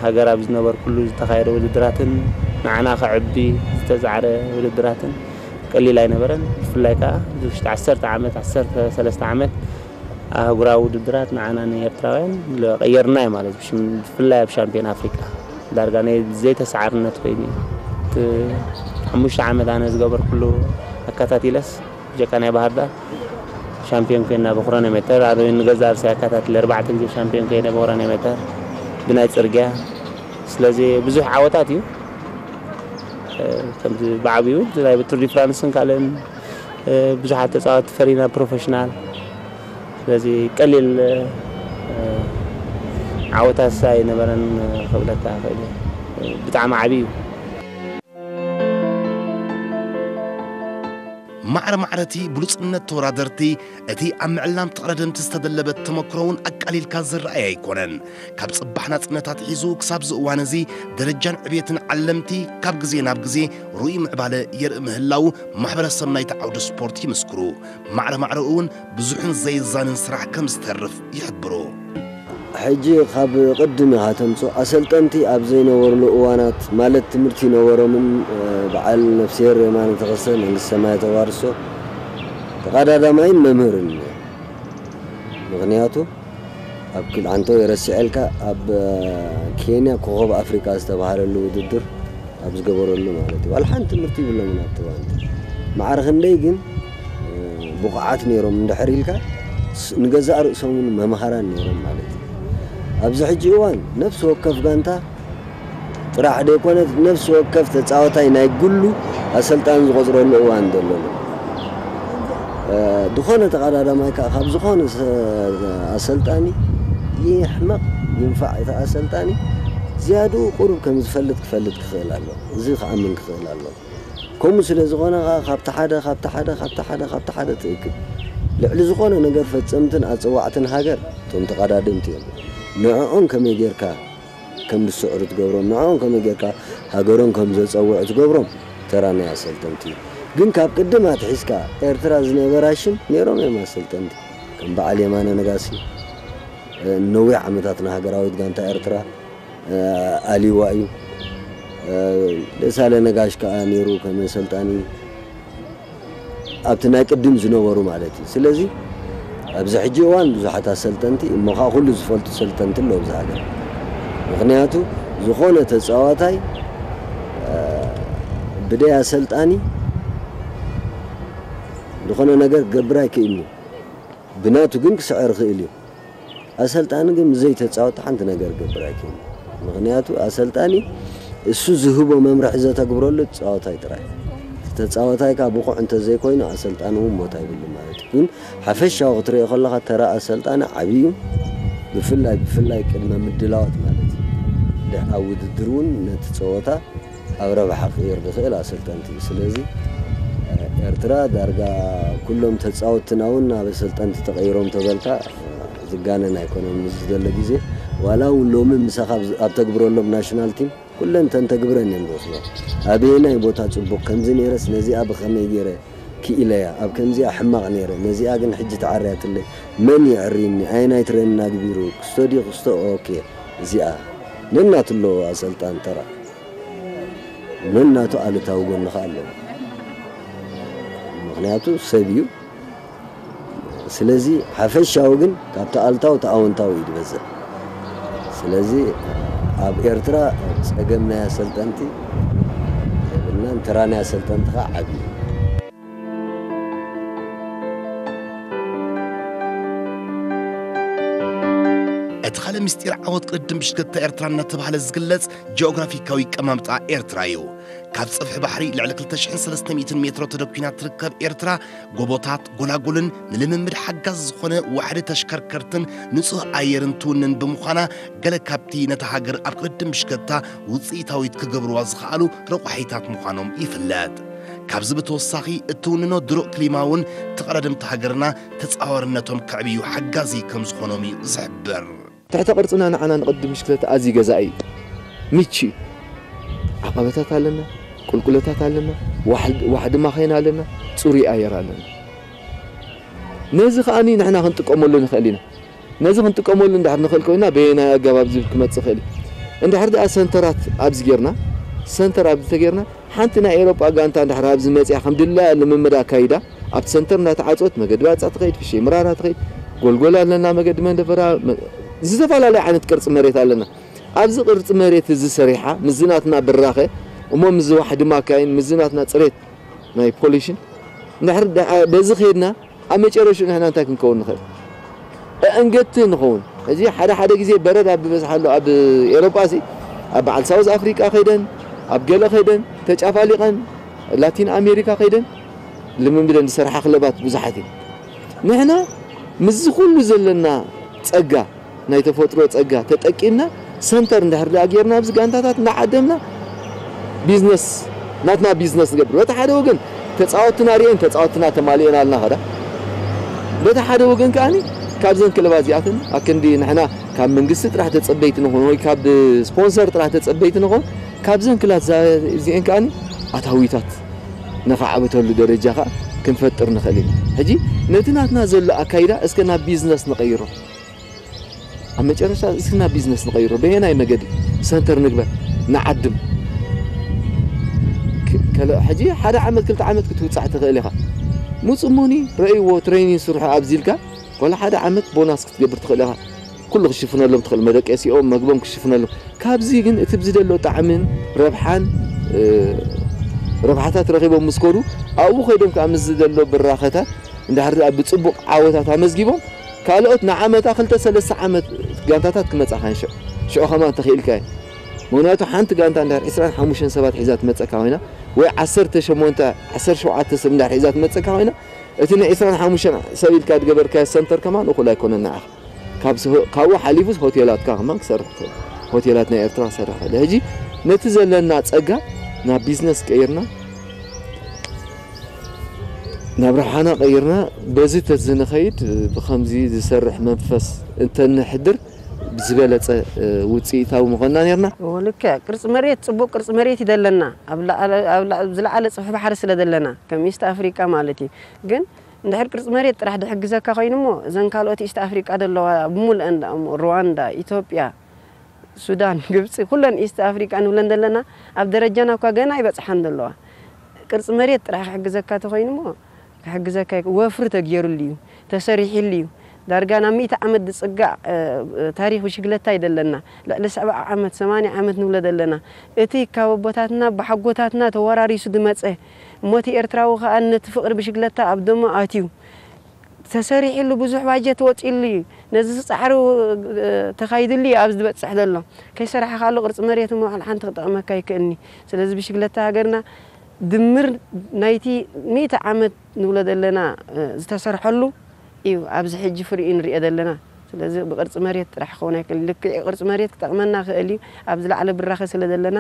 ሃገር ኣብ ዝነበርኩሉ ዝተኻየደ ውድድራትን ንዓና ከዕቢ ዝተጻዕረ ውድድራትን ቀሊል ኣይነበረን። ብፍላይ ከኣ እዚ ውሽጢ ዓሰርተ ዓመት፣ ዓሰርተ ሰለስተ ዓመት ኣህጉራዊ ውድድራት ንዓና ንኤርትራውያን ቀየርና እዩ ማለት እዩ። ብሽም-፣ ብፍላይ ኣብ ሻምፒዮን ኣፍሪቃ ዳርጋ ናይ ዘይተሰዓርነት ኮይኑ እዩ። እቲ ሓሙሽተ ዓመት ኣነ ዝገበርኩሉ ኣከታቲለስ ብጀካ ናይ ባህር ዳር ሻምፒዮን ኮይና ብክሮኖሜተር፣ ኣነ ንገዛ ርእሰይ ኣከታቲለ ኣርባዕተ ግዜ ሻምፒዮን ኮይነ ብክሮኖሜተር ብናይ ጽርግያ። ስለዚ ብዙሕ ዓወታት እዩ። እ፣ ከምዚ ብዓብዩ ናይ ቱር ዲ ፍራንስን ካልእን፣ እ፣ ብዙሓት ተጻወትቲ ፈሪና ፕሮፌሽናል። ስለዚ ቀሊል፣ እ፣ ዓወታት ኣይነበረን ክብለካ እኽእል እየ። ብጣዕሚ ዓብዪ እዩ። ማዕረ ማዕረቲ ብሉጽነት ተወዳደርቲ፣ እቲ ኣብ ምዕላም ተቐዳደምቲ ዝተደለበ ተመክሮ እውን ኣቃሊልካ ዝረኣይ ኣይኮነን። ካብ ጽባሕ ናጽነት ኣትሒዙ ክሳብ እዚ እዋን እዚ፣ ደረጃን ዕብየትን ዓለምቲ ካብ ግዜ ናብ ግዜ ርኡይ ምዕባለ የርኢ ምህላው ማሕበረሰብ ናይቲ ዓውዲ ስፖርት ይምስክሩ። ማዕረ ማዕረኡ እውን ብዙሕን ዘይዛንን ስራሕ ከም ዝተርፍ ይሕብሩ። ሕጂ ካብ ቅድም ኢኻ ተምጽኦ። ኣሰልጠንቲ ኣብ ዘይነበርሉ እዋናት፣ ማለት ትምህርቲ ይነበሮምን፣ እ፣ በዓል ነፍስሄር የማነ ተኸስተ መንግስቲ ሰማይ ተዋርሶ ተቐዳዳማይን መምህርን እዩ። ምኽንያቱ ኣብ ክል-፣ ኣንተ የረስዐልካ፣ ኣብ፣ እ፣ ኬንያ ኮኸብ ኣፍሪቃ ዝተባህለሉ ውድድር ኣብ ዝገበረሉ ማለት እዩ። ዋላ ሓንቲ ትምህርቲ ይብሎምን ኣብቲ እዋን እቲ። ማዕረ ክንደይ ግን፣ እ፣ ብቑዓት ነይሮም እንድሕር ኢልካ፣ ስ-፣ ንገዛእ ርእሶም እውን መምሃራን ነይሮም ማለት እዩ። ኣብዚ ሕጂ እዋን ነፍሲ ወከፍ ጋንታ ጥራሕ ደይኮነ፣ ነፍሲ ወከፍ ተጻዋታይ ናይ ግሉ ኣሰልጣኒ ዝቖጽረሉ እዋን ዘሎሉ። እ፣ ዝኾነ ተቐዳዳማይ ከኣ ካብ ዝኾነ ሰ-፣ ኣሰልጣኒ ይሕመቕ ይንፋዕ፣ እቲ ኣሰልጣኒ ዝያድኡ ቁሩብ ከም ዝፈልጥ ክፈልጥ ክኽእል ኣሎ። እዚ ክኣምን ክኽእል ኣሎ። ከምኡ ስለ ዝኾነ ኸኣ ካብቲ ሓደ፣ ካብቲ ሓደ፣ ካብቲ ሓደ፣ ካብቲ ሓደ ትእክብ። ልዕሊ ዝኾነ ነገር ፈጸምትን ኣጸዋዕትን ሃገር እቶም ተቐዳደምቲ እዮም። ንዕኦም ከመይ ጌርካ ከም ዝስዕሩ ትገብሮም፣ ንዕኦም ከመይ ጌርካ ሃገሮም ከም ዘጸውዑ ትገብሮም ተራ ናይ ኣሰልጠንቲ እዩ። ግን ካብ ቅድም ኣትሒዝካ ኤርትራ ዝነበራ ሽም ነይሮም እዮም ኣሰልጠንቲ። ከም በዓል የማነ ነጋሲ፣ እ፣ ነዊሕ ዓመታት ንሃገራዊት ጋንታ ኤርትራ፣ እ፣ ኣልይዋ እዩ። እ፣ ደሳለ ነጋሽ ከኣ ነይሩ ከም ኣሰልጣኒ። ኣብቲ ናይ ቅድም ዝነበሩ ማለት እዩ። ስለዚ ኣብዚ ሕጂ እዋን ብዙሓት ኣሰልጠንቲ እሞ ኸዓ ኩሉ ዝፈልጡ ሰልጠንቲ ኣለዉ ኣብዚ ሃገር። ምኽንያቱ ዝኾነ ተጻዋታይ፣ እ፣ ብደይ ኣሰልጣኒ ዝኾነ ነገር ክገብር ኣይክእልን እዩ። ብናቱ ግን ክስዕር ይኽእል እዩ። ኣሰልጣኒ ግን ምስ ዘይተጻወት ሓንቲ ነገር ክገብር ኣይክእልን። ምኽንያቱ ኣሰልጣኒ እሱ ዝህቦ መምርሒ ዘተግብረሉ ተጻዋታይ ጥራይ። እቲ ተጻዋታይ ከኣ ብቑዕ እንተዘይኮይኑ ኣሰልጣኒ እውን ቦታ ይብሉ ማለት እዩ። ግን ሓፈሻዊ ክትሪኦ ከለኻ ተራ ኣሰልጣኒ ዓብዪ እዩ። ብፍላይ፣ ብፍላይ ቅድመ ምድላዋት ማለት እዩ። ድሕ-፣ ኣብ ውድድር እውን ነቲ ጸወታ ኣብ ረብሓ ክቕይር ዝኽእል ኣሰልጠንቲ እዩ። ስለዚ፣ እ፣ ኤርትራ ዳርጋ ኩሎም ተጻወትትና እውን ናብ ኣሰልጠንቲ ተቐይሮም ተበልካ፣ እ፣ ዝጋነን ኣይኮነን። ምስ ዘሎ ግዜ፣ ዋላ እውን ሎሚ ምሳኻ ኣብ ዝ-፣ ኣብ ተግብረሎም ናሽናል ቲም፣ ኩለን ተንተግብረን እየን ዝወስዶ። ኣበየናይ ቦታ ጽቡቕ፣ ከምዚ ነይረስ ነዚኣ ብኸመይ ገይረ ክኢለያ፣ ኣብ ከምዚኣ ሕማቕ ነይረ፣ ነዚኣ ግን ሕጂ ተዓርያትለይ፣ መን የዕርየኒ፣ ኣየናይ ትሬኒንግ ኣግቢሩ፣ ክስቶ ድዩ ክስቶ፣ ኦኬ፣ እዚኣ ነናቱ ኣለዎ ኣሰልጣን ተራ። ነናቱ ኣሉታዊ ጎኒ ኸኣ ኣለዎ። ምኽንያቱ ሰብ እዩ። ስለዚ ሓፈሻዊ ግን ካብቲ ኣሉታዊ እቲ ኣወንታዊ እዩ ዝበዝሕ። ስለዚ ኣብ ኤርትራ ጸገም ናይ ኣሰልጠንቲ የብልናን፣ ተራ ናይ ኣሰልጠንቲ ኸኣ ዓቢ እዩ። እቲ ካልእ ምስጢር ዓወት ቅድድም ብሽክለታ ኤርትራ እናተባህለ ዝግለጽ ጂኦግራፊካዊ ኣቀማምጣ ኤርትራ እዩ። ካብ ጸፍሒ ባሕሪ ልዕሊ ክልተ ሽሕን ሰለስተ ሚእትን ሜትሮ ተደኲና ትርከብ ኤርትራ፣ ጎቦታት፣ ጎላጉልን ንልምምድ ሓጋዚ ዝኾነ ዋሕዲ ተሽከርከርትን ንጹህ ኣየርን ትውንን ብምዃና፣ ገለ ካብቲ ነታ ሃገር ኣብ ቅድድም ብሽክለታ ውጽኢታዊት ክገብርዋ ዝኸኣሉ ረቋሒታት ምዃኖም ይፍለጥ። ካብዚ ብተወሳኺ፣ እትውንኖ ድሩቕ ክሊማ እውን ተቐዳደምቲ ሃገርና ተጻዋርነቶም ከዕብዩ ሓጋዚ ከም ዝኾኖም እዩ ዝሕብር። ትሕተ ቅርጽና ንዓና ንቅድድም ብሽክለታ ኣዝዩ ገዛኢ እዩ። ምቹ እዩ። ዓቐበታት ኣለና፣ ቁልቁለታት ኣለና፣ ዋሕ-፣ ዋሕዲ ማኻይን ኣለና፣ ጽሩይ ኣየር ኣለና። ነዚ ከኣኒ ንሕና ክንጥቀመሉ ንኽእል ኢና። ነዚ ክንጥቀመሉ እንድሕር ንኽእል ኮይና በየናይ ኣገባብ ዝብል ክመጽእ ይኽእል እዩ። እንድሕር ደኣ ሰንተራት ኣብዚ ጌርና፣ ሰንተር ኣብዚ ተጌርና፣ ሓንቲ ናይ ኤውሮጳ ጋንታ እንድሕር ኣብዚ መጽያ ከም ድላያ ልምምድ ኣካይዳ፣ ኣብቲ ሰንተር እንዳተዓጽወት መገዲ ባጽዕ ትኸይድ፣ ፍሸይ ምራራ ትኸይድ፣ ጎልጎል ኣለና፣ መገዲ መንደፈራ፣ መ-፣ ዝተፈላለየ ዓይነት ቅርጺ መሬት ኣለና። ኣብዚ ቅርጺ መሬት እዚ ሰሪሓ፣ ምስዚ ናትና ብራኸ፣ እሞ ምስዚ ዋሕዲ ማካይን፣ ምስዚ ናትና ጽሬት ናይ ፖሊሽን፣ እንድሕር ደኣ በዚ ኸይድና፣ ኣብ መጨረሽኡ ንሕና እንታይ ክንከውን ንኽእል? ኣእንገድቲ ንኸውን። ሕጂ ሓደ ሓደ ግዜ በረድ ኣብ ዝበዝሓሉ ኣብ ኤውሮጳ ሲ፣ ኣብ በዓል ሳውዝ ኣፍሪቃ ከይደን፣ ኣብ ገለ ከይደን፣ ተጫፋሊቐን፣ ላቲን ኣሜሪካ ከይደን፣ ልምምደን ዝሰርሓ ክለባት ብዙሓት እየን። ንሕና ምስዚ ኩሉ ዘለና ጸጋ፣ ናይ ተፈጥሮ ጸጋ ተጠቂምና፣ ሰንተር እንድሕር ደኣ ጌርና ኣብዚ ጋንታታት እናዓደምና፣ ቢዝነስ፣ ናትና ቢዝነስ ንገብር። በቲ ሓደ ወገን ተጻወትና ርኤን ተጻወትና ተማሊኦና ኣልና ኸዳ። በቲ ሓደ ወገን ከኣኒ ካብዘን ክለባት እዚኣተን ኣክንዲ ንሕና ካብ መንግስቲ ጥራሕ ተጸበይቲ ንኾን ወይ ካብ ስፖንሰር ጥራሕ ተጸበይቲ ንኾን፣ ካብዘን ክላት እዚኤን ከኣኒ ኣታዊታት ነኻዕብተሉ ደረጃ ኸኣ ክንፈጥር ንኽእል ኢና። ሕጂ ነቲ ናትና ዘሎ ኣካይዳ እስከ ናብ ቢዝነስ ንቐይሮ። ኣብ መጨረሻ እስኪ ናብ ቢዝነስ ንቐይሮ። በየናይ መገዲ ሰንተር ንግበር፣ ንዓድም። ክ- ከለ- ሕጂ ሓደ ዓመት ክልተ ዓመት ክትውጻዕ ትኽእል ኢኻ። ሙጽሞኒ ረእይዎ ትሬኒንግ ስርሑ ኣብዚ ኢልካ ዋላ ሓደ ዓመት ቦናስ ክትገብር ትኽእል ኢኻ። ኩሉ ክሽፍነሎም ትኽእል፣ መደቀሲኦም፣ መግቦም ክሽፍነሎም። ካብዚ ግን እቲ ብዚ ዘሎ ጣዕምን ረብሓን እ፣ ረብሓታት ረኺቦም ምስ ከዱ ኣብኡ ከይዶም ከዓ ምስ ዘሎ ብራኸታት እንድሕር ደኣ ብፅቡቕ ዓወታት ኣመዝጊቦም ካልኦት ንዓመታ ክልተ ሰለስተ ዓመት ጋንታታት ክመፃኻ ንሽዑ ሽዑ ከማን ተኽኢልካ እዩ። ምክንያቱ ሓንቲ ጋንታ እንድሕር ዕስራን ሓሙሽተን ሰባት ሒዛ ትመፀካ ኮይና ወይ ዓሰርተ ሸሞንተ ዓሰርተ ሸውዓተ ሰብ እንድሕር ሒዛ ትመፀካ ኮይና እቲ ን ዕስራን ሓሙሽተን ሰብ ኢልካ ዝገበርካዮ ሰንተር ከማን እኹል ኣይኮነን ንዓኻ። ካብ ስ- ካብኡ ሓሊፉስ ሆቴላትካ ከማን ክሰርሕ ይኽእል። ሆቴላት ናይ ኤርትራ ክሰርሕ ይኽእል። ሕጂ ነቲ ዘለና ጸጋ ናብ ቢዝነስ ቀይርና ናብ ረብሓና ቀይርና በዚ ተዝንኸይድ ብከምዚ ዝሰርሕ መንፈስ እንተንሕድር ዝበለጸ ውፅኢታዊ ምኾንና ነርና። እዎ፣ ልክዕ። ቅርፂ መሬት፣ ፅቡቕ ቅርፂ መሬት እዩ ዘለና። ኣብ ላዕለ- ኣብ ላ- ኣብ ዝለዓለ ፅፍሒ ባሕሪ ስለ ዘለና፣ ከም ኢስት ኣፍሪቃ ማለት እዩ። ግን እንድሕር ቅርፂ መሬት ጥራሕ ድሕግዘካ ኮይኑ እሞ፣ እዘን ካልኦት ኢስት ኣፍሪቃ ዘለዋ ብሙልአን ደኣ እሞ፣ ሩዋንዳ፣ ኢትዮጵያ፣ ሱዳን፣ ግብፂ፣ ኩለን ኢስት ኣፍሪቃ ንብለን ዘለና፣ ኣብ ደረጃና እኳ ገና ኣይበፅሓን ዘለዋ። ቅርፂ መሬት ጥራሕ ክሕግዘካ ተኮይኑ እሞ፣ ክሕግዘካ ይክ- ወፍሪ ተገይሩሉ እዩ፣ ተሰሪሕሉ እዩ። ዳርጋ ናብ ሚእቲ ዓመት ዝፅጋዕ፣ እ፣ እ፣ ታሪኽ ብሽግለታ እዩ ዘለና። ልዕሊ ሰብዓ ዓመት፣ ሰማንያ ዓመት ንብሎ ዘለና። እቲ ካብ ኣቦታትና ብሓጎታትና ተወራሪሱ ዝመፀ፣ እሞ እቲ ኤርትራዊ ከኣ ነቲ ፍቕሪ ብሽግለታ ኣብ ደሙ ኣትዩ። ተሰሪሕሉ፣ ብዙሕ ባጀት ወፂሉ እዩ። ነዚ ፃዕሪ፣ እ፣ ተኻይድሉ እዩ ኣብዚ ዝበፅሕ ዘሎ። ከይሰራሕኻሉ ቅርፂ መሬት እሞ ዋላ ሓንቲ ክጠቕመካ ኣይክእልኒ። ስለዚ ብሽግለታ ሃገርና ድምር ናይቲ ሚእቲ ዓመት ንብሎ ዘለና፣ እ፣ ዝተሰርሐሉ እዩ ኣብዚ ሕጂ ፍሪኡ ንሪኦ ዘለና። ስለዚ ብቅርፂ መሬት ጥራሕ ክኸውን ኣይክእልን። ልክዕ ቅርፂ መሬት ክጠቕመና ክእል እዩ፣ ኣብ ዝለዓለ ብራኸ ስለ ዘለና።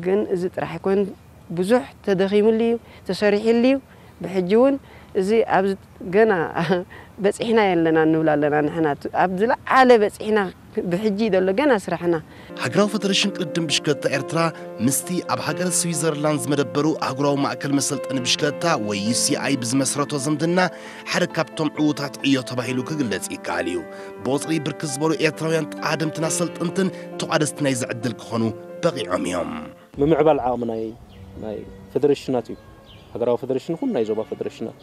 ግን እዚ ጥራሕ ኣይኮን፣ ብዙሕ ተደኺምሉ እዩ፣ ተሰሪሕሉ እዩ። ብሕጂ እውን እዚ ኣብዚ ገና በፂሕና የለና ንብል ኣለና። ንሕና ቱ- ኣብ ዝለዓለ በፂሕና፣ ብሕጂ ዘሎ ገና ስራሕና። ሃገራዊ ፈደረሽን ቅድድም ብሽክለታ ኤርትራ ምስቲ ኣብ ሃገረ ስዊዘርላንድ ዝመደበሩ ኣህጉራዊ ማእከል መሰልጠኒ ብሽክለታ ወይ ዩ ሲ ኣይ ብዝመስረቶ ዝምድና ሓደ ካብቶም ዕዉታት ዕዮ ተባሂሉ ክግለጽ ይከኣል እዩ። ብቑጽሪ ብርክት ዝበሉ ኤርትራውያን ተቓደምትን ኣሰልጠንትን ተቋደስቲ ናይዚ ዕድል ክኾኑ በቒዖም እዮም። ምምዕባል ዓቕሚ ናይ ናይ ፈደረሽናት እዩ። ሃገራዊ ፈደረሽን ይኹን ናይ ዞባ ፈደረሽናት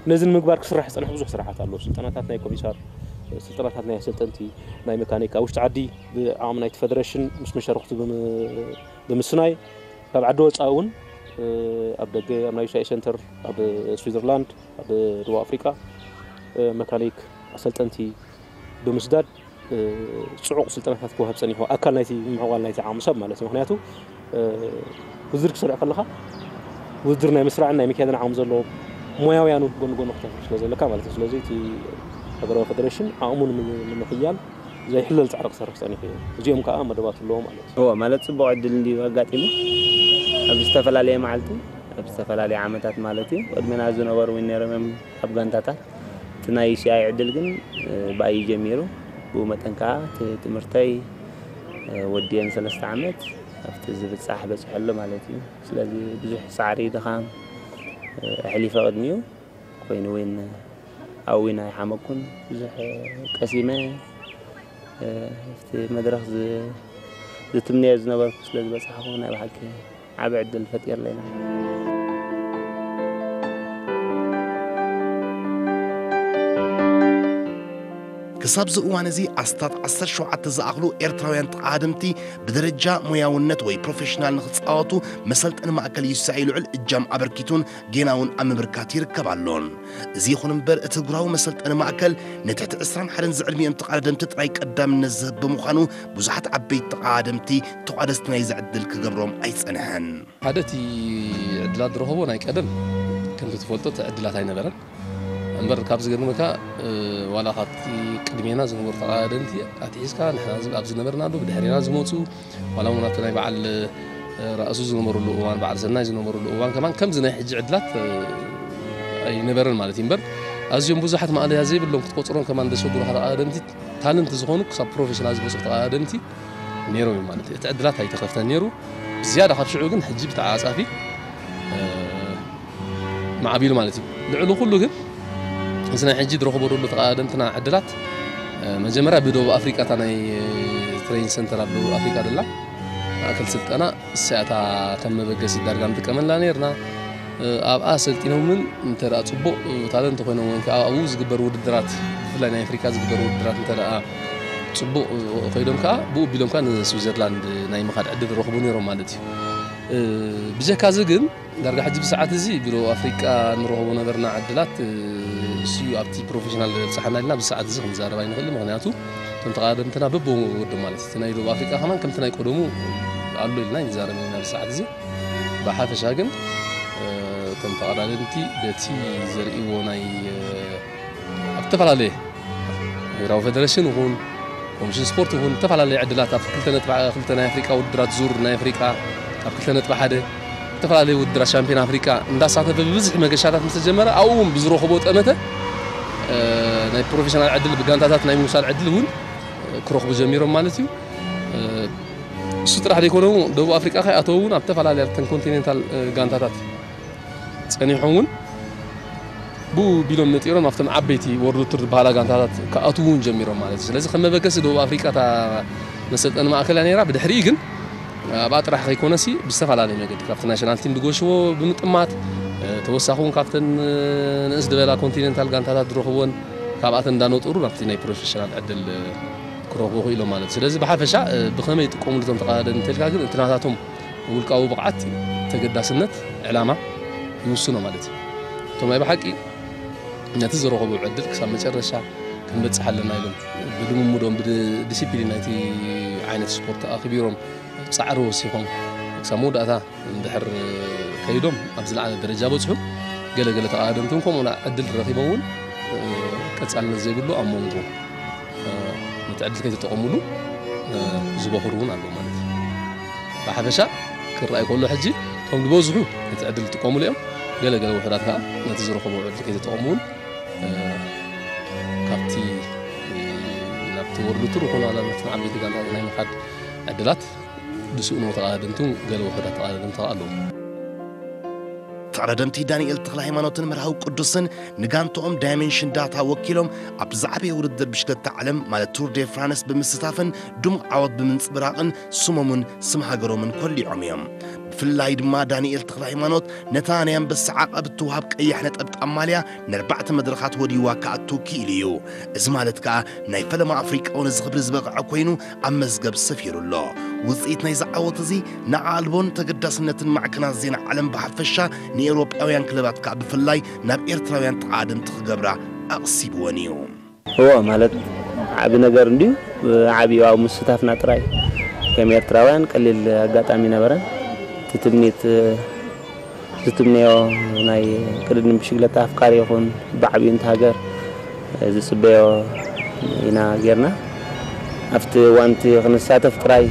ነዚ ንምግባር ክስራሕ ዝጸንሐ ብዙሕ ስራሓት ኣሎ። ስልጠናታት ናይ ኮሚሳር፣ ስልጠናታት ናይ ኣሰልጠንቲ፣ ናይ መካኒክ ኣብ ውሽጢ ዓዲ ብዓቕሚ ናይቲ ፈደረሽን ምስ መሻርኽቱ ብም- ብምስናይ ካብ ዓዲ ወጻኢ እውን ኣብ ደገ ኣብ ናይ ዩ ሲ ኣይ ሰንተር ኣብ ስዊዘርላንድ ኣብ ደቡብ ኣፍሪቃ መካኒክ ኣሰልጠንቲ ብምስዳድ ጽዑቕ ስልጠናታት ክወሃብ ጸኒሑ፣ ኣካል ናይቲ ምምዕባል ናይቲ ዓቕሚ ሰብ ማለት እዩ። ምኽንያቱ ውድድር ክሰርዕ ከለኻ ውድድር ናይ ምስራዕን ናይ ምክያድን ዓቕሚ ዘለዎ ሞያውያን እውን ጎኒ ጎኒ ክተፍሪ ስለ ዘለካ ማለት እዩ። ስለዚ እቲ ሃገራዊ ፈደረሽን ዓቕሙ ንምክያል ዘይሕለል ጻዕሪ ክሰርሕ ጸኒሑ እዩ። እዚኦም ከኣ መደባት ኣለዎ ማለት እዩ። እዎ፣ ማለት ጽቡቕ ዕድል እንድዩ ኣጋጢሙ። ኣብ ዝተፈላለየ መዓልቲ፣ ኣብ ዝተፈላለየ ዓመታት ማለት እዩ። ቅድሜና ዝነበሩ እውን ነይሮም እዮም ኣብ ጋንታታት። እቲ ናይ ዩ ሲ ኣይ ዕድል ግን ብኣይ እዩ ጀሚሩ። ብኡ መጠን ከኣ እቲ ትምህርተይ ወዲኤ ንሰለስተ ዓመት ኣብቲ ዝብጻሕ በጺሐ ኣሎ ማለት እዩ። ስለዚ ብዙሕ ጻዕሪ፣ ድኻም፣ ኣሕሊፈ ቅድሚኡ። ኮይኑ እውን ኣብኡ እውን ኣይሓመኩን። ብዙሕ ቀሲመ። ኣብቲ መድረኽ ዝ- ዝትምነዮ ዝነበርኩ ስለ ዝበጻሕኩ ናይ ብሓቂ ዓቢ ዕድል ፈጢርለይ ኢና። ክሳብ እዚ እዋን እዚ ኣስታት ዓሰርተ ሸውዓተ ዝኣኽሉ ኤርትራውያን ተቓደምቲ ብደረጃ ሞያውነት ወይ ፕሮፌሽናል ንኽጻወቱ መሰልጠኒ ማእከል ዩ ሲ ኣይ ልዑል እጃም ኣበርኪቱን ጌና እውን ኣብ ምብርካት ይርከብ ኣሎን። እዚ ይኹን እምበር እቲ ኣህጉራዊ መሰልጠኒ ማእከል ንትሕቲ ዕስራን ሓደን ዝዕድሚኦም ተቓደምቲ ጥራይ ቀዳምነት ዝህብ ብምዃኑ ብዙሓት ዓበይቲ ተቓደምቲ ተቋደስቲ ናይዚ ዕድል ክገብሮም ኣይጸንሐን። ሓደ እቲ ዕድላት ዝረኸቦ ናይ ቀደም ከምቲ ትፈልጦ እቲ ዕድላት ኣይነበረን። እምበር ካብ ዝገርመካ፣ እ፣ ዋላ ካብቲ ቅድሜና ዝነበሩ ተቓደምቲ ኣትሒዝካ ንሕና ዝ- ኣብ ዝነበርናሉ ብድሕሬና ዝመፁ ዋላ እውን ኣብቲ ናይ በዓል ራእሱ ዝነበረሉ እዋን፣ በዓል ሰናይ ዝነበረሉ እዋን ከማን ከምዚ ናይ ሕጂ ዕድላት ኣይነበረን ማለት እዩ። እምበር ኣዝዮም ብዙሓት ማእለያ ዘይብሎም ክትቆፅሮም ከማን ዘሸግሩ ተቐዳደምቲ፣ ታለንት ዝኾኑ ክሳብ ፕሮፌሽናል ዝበፅሑ ተቐዳደምቲ ነይሮም እዮም ማለት እዩ። እቲ ዕድላት ኣይተኸፍተን ነይሩ። ብዝያዳ ካብ ሽዑ ግን ሕጂ ብተዓፃፊ ማዕቢሉ ማለት እዩ። ልዕሊ ኩሉ ግን እዚ ናይ ሕጂ ዝረኽቦ ዘሎ ተቐዳደምትና ዕድላት መጀመርያ ብደቡብ ኣፍሪቃ፣ እታ ናይ ትሬኒንግ ሰንተር ኣብ ደቡብ ኣፍሪቃ ደላ ማእከል ስልጠና፣ እሳታ ከም መበገሲ ዳርጋ ንጥቀመላ ነርና። ኣብኣ ሰልጢኖምን እንተ ደኣ ጽቡቕ ታለንት ኮይኖም ወይ ከዓ ኣብኡ ዝግበር ውድድራት፣ ብፍላይ ናይ ኣፍሪቃ ዝግበር ውድድራት እንተ ደኣ ጽቡቕ ከይዶም ከዓ ብኡ ቢሎም ከዓ ንስዊዘርላንድ ናይ ምኻድ ዕድል ረኽቡ ነይሮም ማለት እዩ። ብጀካ እዚ ግን ዳርጋ ሕጂ ብሰዓት እዚ ብደቡብ ኣፍሪቃ ንረኽቦ ነበርና ዕድላት እሱ ኣብቲ ፕሮፌሽናል በብፅሓና ኢልና ብሰዓት እዚ ክንዛረብ ኣይንኽእል። ምክንያቱ እቶም ተቐዳደምትና በብወገኖም ማለት እዩ። እቲ ናይ ደቡብ ኣፍሪቃ ከማን ከምቲ ናይ ቀደሙ ኣሎ ኢልና ኣይንዛረብ ኢና ብሰዓት እዚ። ብሓፈሻ ግን እቶም ተቐዳደምቲ በቲ ዘርእዎ ናይ ኣብ ዝተፈላለየ ብሄራዊ ፌደሬሽን ይኹን ኮሚሽን ስፖርት ይኹን ዝተፈላለየ ዕድላት ኣብ ክልተ ነጥቢ ክልተ ናይ ኣፍሪቃ ውድድራት ዙር ናይ ኣፍሪቃ ኣብ ክልተ ነጥቢ ሓደ ዝተፈላለየ ውድድራት ሻምፒዮን ኣፍሪቃ እንዳሳተፈ ብብዝሒ መገሻታት ምስ ተጀመረ ኣብኡ እውን ብዝረኽቦ ጠመተ ናይ ፕሮፌሽናል ዕድል ብጋንታታት ናይ ምውሳድ ዕድል እውን ክረኽቡ ጀሚሮም ማለት እዩ። እሱ ጥራሕ ዘይኮነ እውን ደቡብ ኣፍሪቃ ከይኣተው እውን ኣብ ዝተፈላለያ ተን ኮንቲኔንታል ጋንታታት ጸኒሖም እውን ብኡ ቢሎም ነጢሮም ኣብቶም ዓበይቲ ወርልድ ቱር ዝበሃላ ጋንታታት ክኣትዉ እውን ጀሚሮም ማለት እዩ። ስለዚ ከም መበገሲ ደቡብ ኣፍሪቃ እታ መሰልጠኒ ማእከል እያ ነይራ። ብድሕሪኡ ግን ኣብኣ ጥራሕ ከይኮነሲ ብዝተፈላለየ መገዲ ካብቲ ናሽናል ቲም ዝጎሽዎ ብምጥማት ተወሳኺ እውን ካብተን ንእስ ዝበላ ኮንቲኔንታል ጋንታታት ዝረኽብወን ካብኣተን እንዳነጠሩ ናብቲ ናይ ፕሮፌሽናል ዕድል ክረኽቡ ክኢሎም ማለት እዩ። ስለዚ ብሓፈሻ ብኸመይ ይጥቀሙሉ እቶም ተቐዳደምቲ እንተልካ ግን እቲ ናታቶም ውልቃዊ ብቕዓት፣ ተገዳስነት፣ ዕላማ ይውስኖ ማለት እዩ። እቶም ናይ ብሓቂ ነቲ ዝረኸቡ ዕድል ክሳብ መጨረሻ ክንበጽሕ ኣለና ኢሎም ብልምምዶም ብዲሲፕሊን ናይቲ ዓይነት ስፖርት ኣኽቢሮም ጻዕሪ ወሲኾም ክሳብ መወዳእታ እንድሕር ከይዶም ኣብ ዝለዓለ ደረጃ በጽሑ። ገለገለ ተቐዳደምቲ እውን ከምኡ ዕድል ረኺቦም እውን ቀጻልነት ዘይብሉ ኣብ መንጎ ነቲ ዕድል ከይተጠቐሙሉ ዝበኽሩ እውን ኣለዉ ማለት እዩ። ብሓፈሻ ክረኣይ ከሎ ሕጂ እቶም ዝበዝሑ ነቲ ዕድል ይጥቀሙሉ እዮም። ገለ ገለ ውሑዳት ከዓ ነቲ ዝረኸቡ ዕድል ከይተጠቐሙ እውን ካብቲ ናብቲ ወርልድ ቱር ይኹን ዋላ ናብቲ ዓበይቲ ጋንታታት ናይ ምኻድ ዕድላት ዝስእኑ ተቐዳደምቲ እውን ገለ ውሑዳት ተቐዳደምቲ ከዓ ኣለዉ። ተቐዳደምቲ ዳንኤል ተኽለ ሃይማኖትን መርሃዊ ቅዱስን ንጋንትኦም ዳይሜንሽን ዳታ ወኪሎም ኣብ ዝዓበየ ውድድር ብሽክለታ ዓለም ማለት ቱር ዴ ፍራንስ ብምስታፍን ድሙቕ ዓወት ብምንጽብራቕን ስሞምን ስም ሃገሮምን ኮሊዖም እዮም። ብፍላይ ድማ ዳንኤል ተኽለ ሃይማኖት ነታ ናይ ኣንበሳ ዓቐብ እትወሃብ ቀያሕ ነጠብጣብ ማልያ ንኣርባዕተ መድረኻት ወዲዋ ክኣቱ ክኢሉ እዩ። እዚ ማለት ከኣ ናይ ፈለማ ኣፍሪቃዊ ነዚ ክብሪ ዝበቕዐ ኮይኑ ኣብ መዝገብ ሰፊሩ ኣሎ። ውጽኢት ናይዚ ዓወት እዚ ንዓልቦን ተገዳስነትን ማዕከናት ዜና ዓለም ብሓፈሻ ንኤውሮጳውያን ክለባት ከኣ ብፍላይ ናብ ኤርትራውያን ተቓደምቲ ክገብራ ኣቕሲብወን እዩ። እዎ ማለት ዓቢ ነገር እንድዩ። ዓቢ ኣብ ምስታፍና ጥራይ ከም ኤርትራውያን ቀሊል ኣጋጣሚ ነበረን። እቲ ትምኒት ዝትምነዮ ናይ ቅድድም ብሽግለታ ኣፍቃሪ ይኹን ብዓብዩ እንተ ሃገር ዝጽበዮ ኢና ጌርና። ኣብቲ ዋንቲ ክንሳተፍ ጥራይ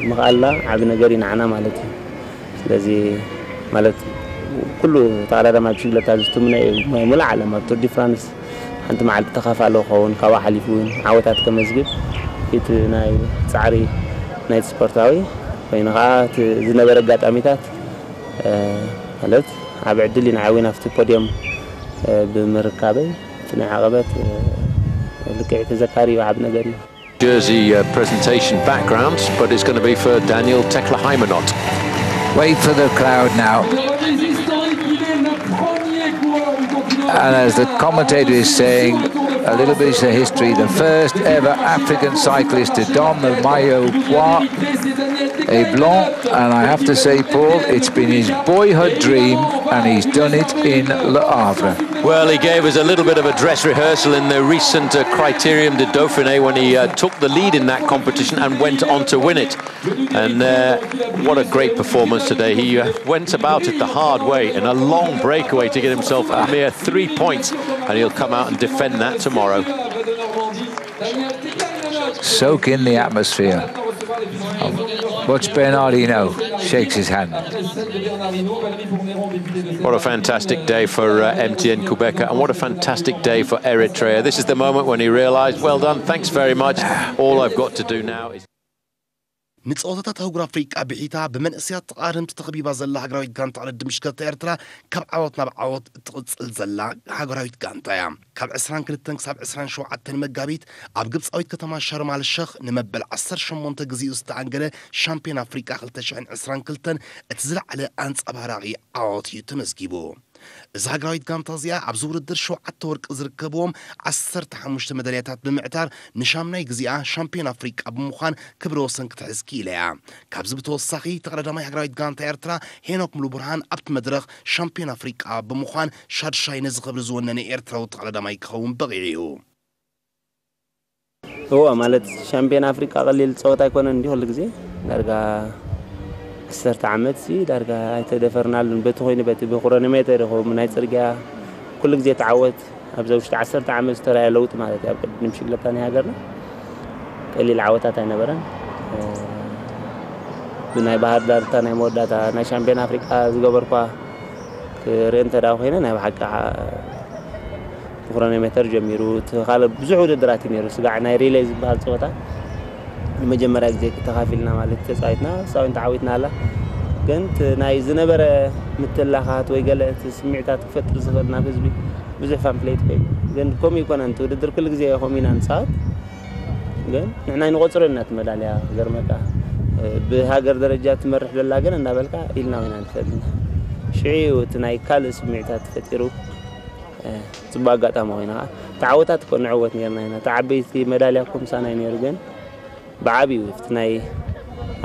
ምኽኣልና ዓቢ ነገር እዩ ንዓና ማለት እዩ። ስለዚ ማለት ኩሉ ተቐዳዳማይ ብሽግለታ ዝትምነ እዩ። ሙሉእ ዓለም ኣብ ቱር ዲ ፍራንስ ሓንቲ መዓልቲ ተኻፋሊ ክኸውን ካብኡ ሓሊፉ እውን ዓወታት ከመዝግብ እቲ ናይ ጻዕሪ ናይቲ ስፖርታዊ ኮይኑ ከዓ እቲ ዝነበረ ኣጋጣሚታት ማለት ዓብ ዕድል እዩ ንዓዊን ኣብቲ ፖድዮም ብምርካበይ እቲ ናይ ዓቐበት ልክዕ ተዘካሪ እዩ ዓብ ነገር እዩ። Jersey uh, presentation background, but it's going to be for Daniel Tekla Heimanot. Wait for the crowd now. And as the commentator is saying, a little bit of history, the first ever African cyclist to don the maillot pois et blanc, and I have to say, Paul, it's been his boyhood dream, and he's done it in Le Havre. Well, he gave us a little bit of a dress rehearsal in the recent uh, Criterium de Dauphiné when he uh, took the lead in that competition and went on to win it. And uh, what a great performance today. He uh, went about it the hard way in a long breakaway to get himself a mere three points, and he'll come out and defend that tomorrow. Soak in the atmosphere. Watch Bernardino. shakes his hand. What a fantastic day for uh, M T N Kubeka, and what a fantastic day for Eritrea. This is the moment when he realised, well done, thanks very much. All I've got to do now is. ንፀወታታት ኣህጉር ኣፍሪቃ ብሒታ ብመንእሰያት ተቓደምቲ ተኸቢባ ዘላ ሃገራዊት ጋንታ ቅድድም ብሽክለታ ኤርትራ ካብ ዓወት ናብ ዓወት እትቕፅል ዘላ ሃገራዊት ጋንታ እያ። ካብ ዕስራን ክልተን ክሳብ ዕስራን ሸውዓተን መጋቢት ኣብ ግብፃዊት ከተማ ሸርማል ሸኽ ንመበል ዓሰርተ ሸሞንተ ግዜኡ ዝተኣንገደ ሻምፒዮን ኣፍሪቃ ክልተ ሽሕን ዕስራን ክልተን እቲ ዝለዓለ ኣንፀባራቒ ዓወት እዩ ተመዝጊቡ። እዛ ሃገራዊት ጋንታ እዚኣ ኣብዚ ውድድር ሸውዓተ ወርቂ ዝርከብዎም ዓሰርተ ሓሙሽተ መዳልያታት ብምዕታር ንሻምናይ ግዜኣ ሻምፒዮን ኣፍሪቃ ብምዃን ክብረ ወሰን ክትሕዝ ክኢላ እያ። ካብዚ ብተወሳኺ ተቐዳዳማይ ሃገራዊት ጋንታ ኤርትራ ሄኖክ ሙሉ ብርሃን ኣብቲ መድረኽ ሻምፒዮን ኣፍሪቃ ብምዃን ሻድሻይ ነዚ ክብሪ ዝወነነ ኤርትራዊ ተቐዳዳማይ ክኸውን በቒዑ እዩ። እዎ ማለት ሻምፒዮን ኣፍሪቃ ቀሊል ፀወታ ኣይኮነን እንዲ ኩሉ ግዜ ዳርጋ ዓሰርተ ዓመት ሲ ዳርጋ ኣይተደፈርናሉን በቲ ኮይኑ በቲ ብክሮኖሜተር ይኹም ናይ ፅርግያ ኩሉ ግዜ ተዓወት ኣብዛ ውሽጢ ዓሰርተ ዓመት ዝተረኣየ ለውጢ ማለት እዩ ኣብ ቅድድም ሽግለታ ናይ ሃገርና ቀሊል ዓወታት ኣይነበረን ብናይ ባህር ዳርታ ናይ መወዳእታ ናይ ሻምፒዮን ኣፍሪቃ ዝገበርኳ ክርኢ እንተ ኮይነ ናይ ብሓቂ ብክሮኖሜተር ጀሚሩ እቲ ካልእ ብዙሕ ውድድራት እዩ ነይሩ ስጋዕ ናይ ሪሌ ዝበሃል ፀወታ ንመጀመርያ ግዜ ተኻፊልና ማለት ተፃዊትና ሳውን ተዓዊትና ኣላ ግን ናይ ዝነበረ ምትላኻት ወይ ገለ እቲ ስምዒታት ክፈጥር ዝኽእል ናብ ህዝቢ ብዙሕ ፋምፕሌት ኮይኑ ግን ከምኡ ይኮነ እቲ ውድድር ኩሉ ግዜ ከምኡ ኢና ንፃወት ግን ንሕና ንቆፅሮ ኢና እቲ መዳልያ ገርመካ ብሃገር ደረጃ ትመርሕ ዘላ ግን እንዳበልካ ኢልና ኢና ንፈልጥ ሽዑ እቲ ናይ ካልእ ስምዒታት ተፈጢሩ ፅቡቅ ኣጋጣሚ ኮይና ከዓ ተዓወታት እኮ ንዕወት ነርና ኢና ተዓበይቲ መዳልያ እኮ ምሳና ነይሩ ግን ብዓብዩ እቲ ናይ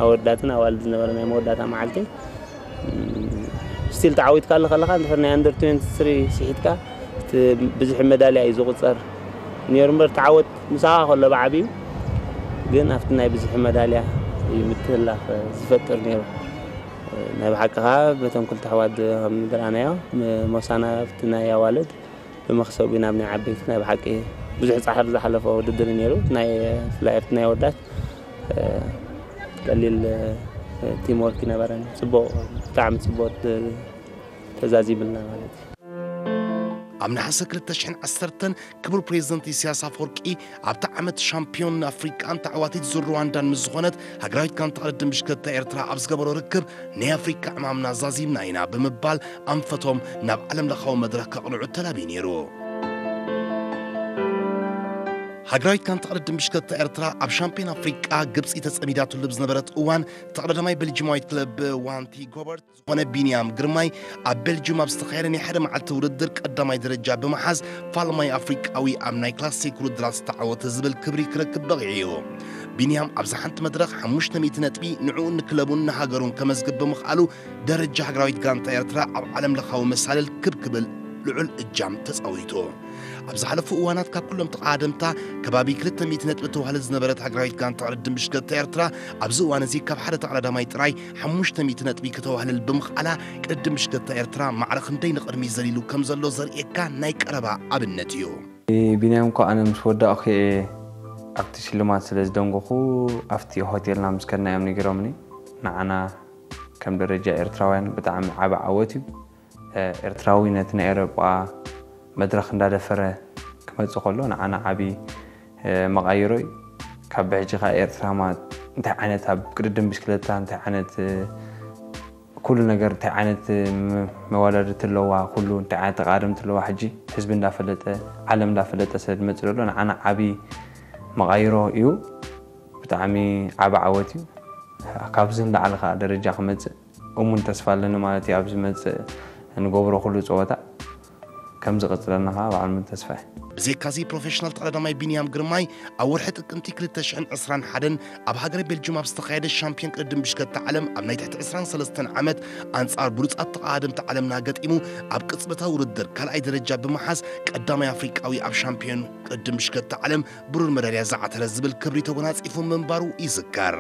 ኣወዳትን ኣዋልድ ዝነበረ ናይ መወዳእታ መዓልቲ ስቲል ተዓዊትካ ኣለ ከለካ እንድሕር ናይ ኣንደር ትዌንቲ ስሪ ስሒትካ እቲ ብዙሕ መዳልያ እዩ ዝቁፀር ነይሩ እምበር ተዓወት ምሳኻ ከሎ ብዓብዩ ግን ኣብቲ ናይ ብዙሕ መዳልያ እዩ ምትህላፍ ዝፈጥር ነይሩ ናይ ብሓቂ ከዓ በቶም ክልተ ኣሕዋት ከም ዝረኣናዮ ሞሳና ኣብቲ ናይ ኣዋልድ ብመክሰቡ ናብ ናይ ዓበይቲ ናይ ብሓቂ ብዙሕ ፃሕር ዝሓለፎ ውድድር ነይሩ ናይ ፍላይ ኣብቲ ናይ ወዳት ቀሊል ቲም ወርክ ይነበረን ፅቡቅ ብጣዕሚ ፅቡቅ ተዛዚምልና ማለት እዩ ኣብ ነሓሰ ክልተ ሽሕን ዓሰርተን ክቡር ፕሬዚደንት ኢሳያስ ኣፈወርቂ ኣብቲ ዓመት ሻምፒዮን ኣፍሪቃን ተዓዋቲት ዙር ሩዋንዳን ምስ ዝኾነት ሃገራዊት ጋንታ ቅድድም ብሽክለታ ኤርትራ ኣብ ዝገበሮ ርክብ ናይ ኣፍሪቃ ዕማምና ዛዚምና ኢና ብምባል ኣንፈቶም ናብ ዓለም ለኻዊ መድረኽ ከቕንዑ ተላብዩ ነይሩ። ሃገራዊት ጋንታ ቅድድም ብሽክለታ ኤርትራ ኣብ ሻምፒዮን ኣፍሪቃ ግብፂ ተፀሚዳትሉ ብዝነበረት እዋን ተቐዳዳማይ ቤልጂማዊት ክለብ ዋንቲ ጎበርት ዝኾነ ቢንያም ግርማይ ኣብ ቤልጅም ኣብ ዝተኻየደ ናይ ሓደ መዓልቲ ውድድር ቀዳማይ ደረጃ ብምሓዝ ፋልማይ ኣፍሪቃዊ ኣብ ናይ ክላሲክ ውድድራት ዝተዓወተ ዝብል ክብሪ ክረክብ በቒዑ እዩ። ቢንያም ኣብዚ ሓንቲ መድረኽ ሓሙሽተ ሚእቲ ነጥቢ ንዕኡን ንክለቡን ንሃገሩን ከመዝግብ ብምኽኣሉ ደረጃ ሃገራዊት ጋንታ ኤርትራ ኣብ ዓለም ለኻዊ መሳልል ክብ ክብል ልዑል እጃም ተፃዊቱ። ኣብ ዝሓለፉ እዋናት ካብ ኩሎም ተቓደምታ ከባቢ ክልተ ሚእቲ ነጥቢ ተዋህለ ዝነበረት ሃገራዊት ጋንታ ቅድድም ብሽክለታ ኤርትራ ኣብዚ እዋን እዚ ካብ ሓደ ተቐዳዳማይ ጥራይ ሓሙሽተ ሚእቲ ነጥቢ ከተዋህልል ብምኽኣላ ቅድድም ብሽክለታ ኤርትራ ማዕረ ክንደይ ንቕድሚት ዘሊሉ ከም ዘሎ ዘርእየካ ናይ ቀረባ ኣብነት እዩ። ቢንያም እኮ ኣነ ምስ ወዳእኩ እየ ኣብቲ ሽልማት ስለ ዝደንጎኹ ኣብቲ ሆቴልና ምስ ከድና እዮም ነጊሮምኒ ንዓና ከም ደረጃ ኤርትራውያን ብጣዕሚ ዓቢ ዓወት እዩ ኤርትራዊ ነቲ ናይ ኤውሮጳ መድረኽ እንዳደፈረ ክመጽእ ከሎ ንዓና ዓቢ መቓይሮ እዩ። ካብ ብሕጂ ከኣ ኤርትራ ማለት እንታይ ዓይነት ኣብ ቅድድም ብሽክለታ እንታይ ዓይነት ኩሉ ነገር እንታይ ዓይነት መዋዳድርቲ ኣለዋ ኩሉ እንታይ ዓይነት ተቃደምቲ ኣለዋ ሕጂ ህዝቢ እንዳፈለጠ ዓለም እንዳፈለጠ ስለ ዝመጽእ ዘሎ ንዓና ዓቢ መቓይሮ እዩ። ብጣዕሚ ዓቢ ዓወት እዩ። ካብዚ ንላዕሊ ከኣ ደረጃ ክመጽእ እሙን ተስፋ ኣለኒ ማለት እዩ ኣብ ዝመፅእ እንገብሮ ኩሉ ፀወታ ከም ዝቕፅለና ከዓ ባዕሉ ተስፋ እዩ። ብዘይካዚ ፕሮፌሽናል ተቐዳዳማይ ቢንያም ግርማይ ኣብ ወርሒ ጥቅምቲ ክልተ ሽሕን ዕስራን ሓደን ኣብ ሃገረ ቤልጅም ኣብ ዝተኻየደ ሻምፒዮን ቅድድም ብሽክለታ ዓለም ኣብ ናይ ትሕቲ ዕስራን ሰለስተን ዓመት ኣንጻር ብሉጻት ተቐዳደምቲ ዓለምና ገጢሙ ኣብ ቅጽበታዊ ውድድር ካልኣይ ደረጃ ብምሓዝ ቀዳማይ ኣፍሪቃዊ ኣብ ሻምፒዮን ቅድድም ብሽክለታ ዓለም ብሩር መዳልያ ዝዓተረ ዝብል ክብሪ ተጎናጺፉ ምንባሩ ይዝከር።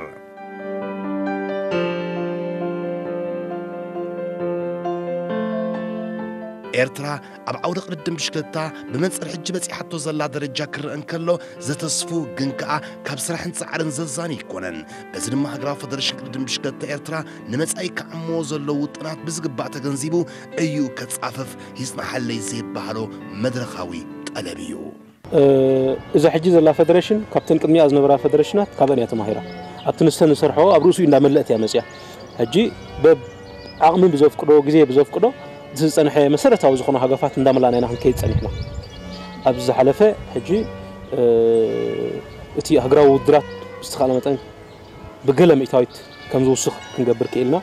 ኤርትራ ኣብ ዓውደ ቅድድም ብሽክለታ ብመንጽር ሕጂ በጺሓቶ ዘላ ደረጃ ክረአ እንከሎ፣ ዘተስፉ ግን ከኣ ካብ ስራሕን ጻዕርን ዘዛኒ ኣይኮነን። በዚ ድማ ሃገራዊ ፈደረሽን ቅድድም ብሽክለታ ኤርትራ ንመጻኢ ክዓምዎ ዘለዉ ውጥናት ብዝግባእ ተገንዚቡ ዕዩ ከጻፍፍ ይጽናሓለይ ዘይበሃሎ መድረኻዊ ጠለብ እዩ። እዛ ሕጂ ዘላ ፈደረሽን ካብተን ቅድሚኣ ዝነበራ ፈደረሽናት ካብአን እያ ተማሂራ። ኣብቲ ንሰን ዝሰርሐኦ ኣብ ርእሱ እንዳመለእት እያ መፅያ። ሕጂ በብ ዓቕሚ ብዘፍቅዶ፣ ግዜ ብዘፍቅዶ፣ እቲ ዝፀንሐ መሰረታዊ ዝኾኑ ሃገፋት እንዳመላእና ኢና ክንከይድ ፀኒሕና። ኣብዚ ዝሓለፈ ሕጂ እቲ ሃገራዊ ውድድራት ብዝተኻለ መጠን ብገለ ሚእታዊት ከም ዝውስኽ ክንገብር ክኢልና።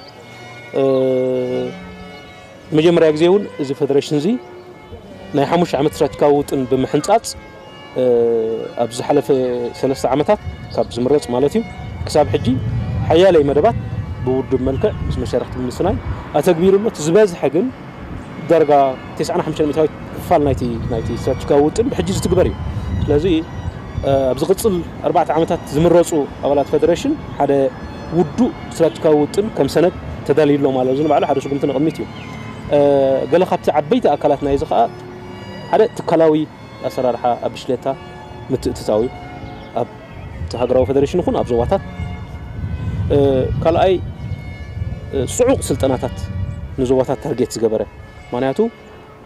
መጀመርያ ግዜ እውን እዚ ፈደረሽን እዚ ናይ ሓሙሽተ ዓመት ስትራቴጂካዊ ውጥን ብምሕንፃፅ፣ ኣብ ዝሓለፈ ሰለስተ ዓመታት ካብ ዝምረፅ ማለት እዩ፣ ክሳብ ሕጂ ሓያለይ መደባት ብውድብ መልክዕ ምስ መሻርክቲ ብምስናይ ኣተግቢሩ ኣሎ። እቲ ዝበዝሐ ግን ዳርጋ ተስዓን ሓሙሽተን ሚእታዊት ክፋል ናይቲ ናይቲ ስትራቴጂካዊ ውጥን ብሕጂ ዝትግበር እዩ። ስለዚ ኣብ ዝቕፅል ኣርባዕተ ዓመታት ዝምረፁ ኣባላት ፈደረሽን ሓደ ውዱእ ስትራቴጂካዊ ውጥን ከም ሰነድ ተዳልዩ ኣሎ ማለት እዚ ንባዕሉ ሓደ ስጉምቲ ንቕድሚት እዩ። ገለ ካብቲ ዓበይቲ ኣካላት ናይዚ ከዓ ሓደ ትካላዊ ኣሰራርሓ ኣብ ብሽክሌታ ምትእትታው እዩ። ኣብ ሃገራዊ ፈደረሽን ይኹን ኣብ ዞባታት ካልኣይ ፅዑቕ ስልጠናታት ንዞባታት ታርጌት ዝገበረ፣ ምክንያቱ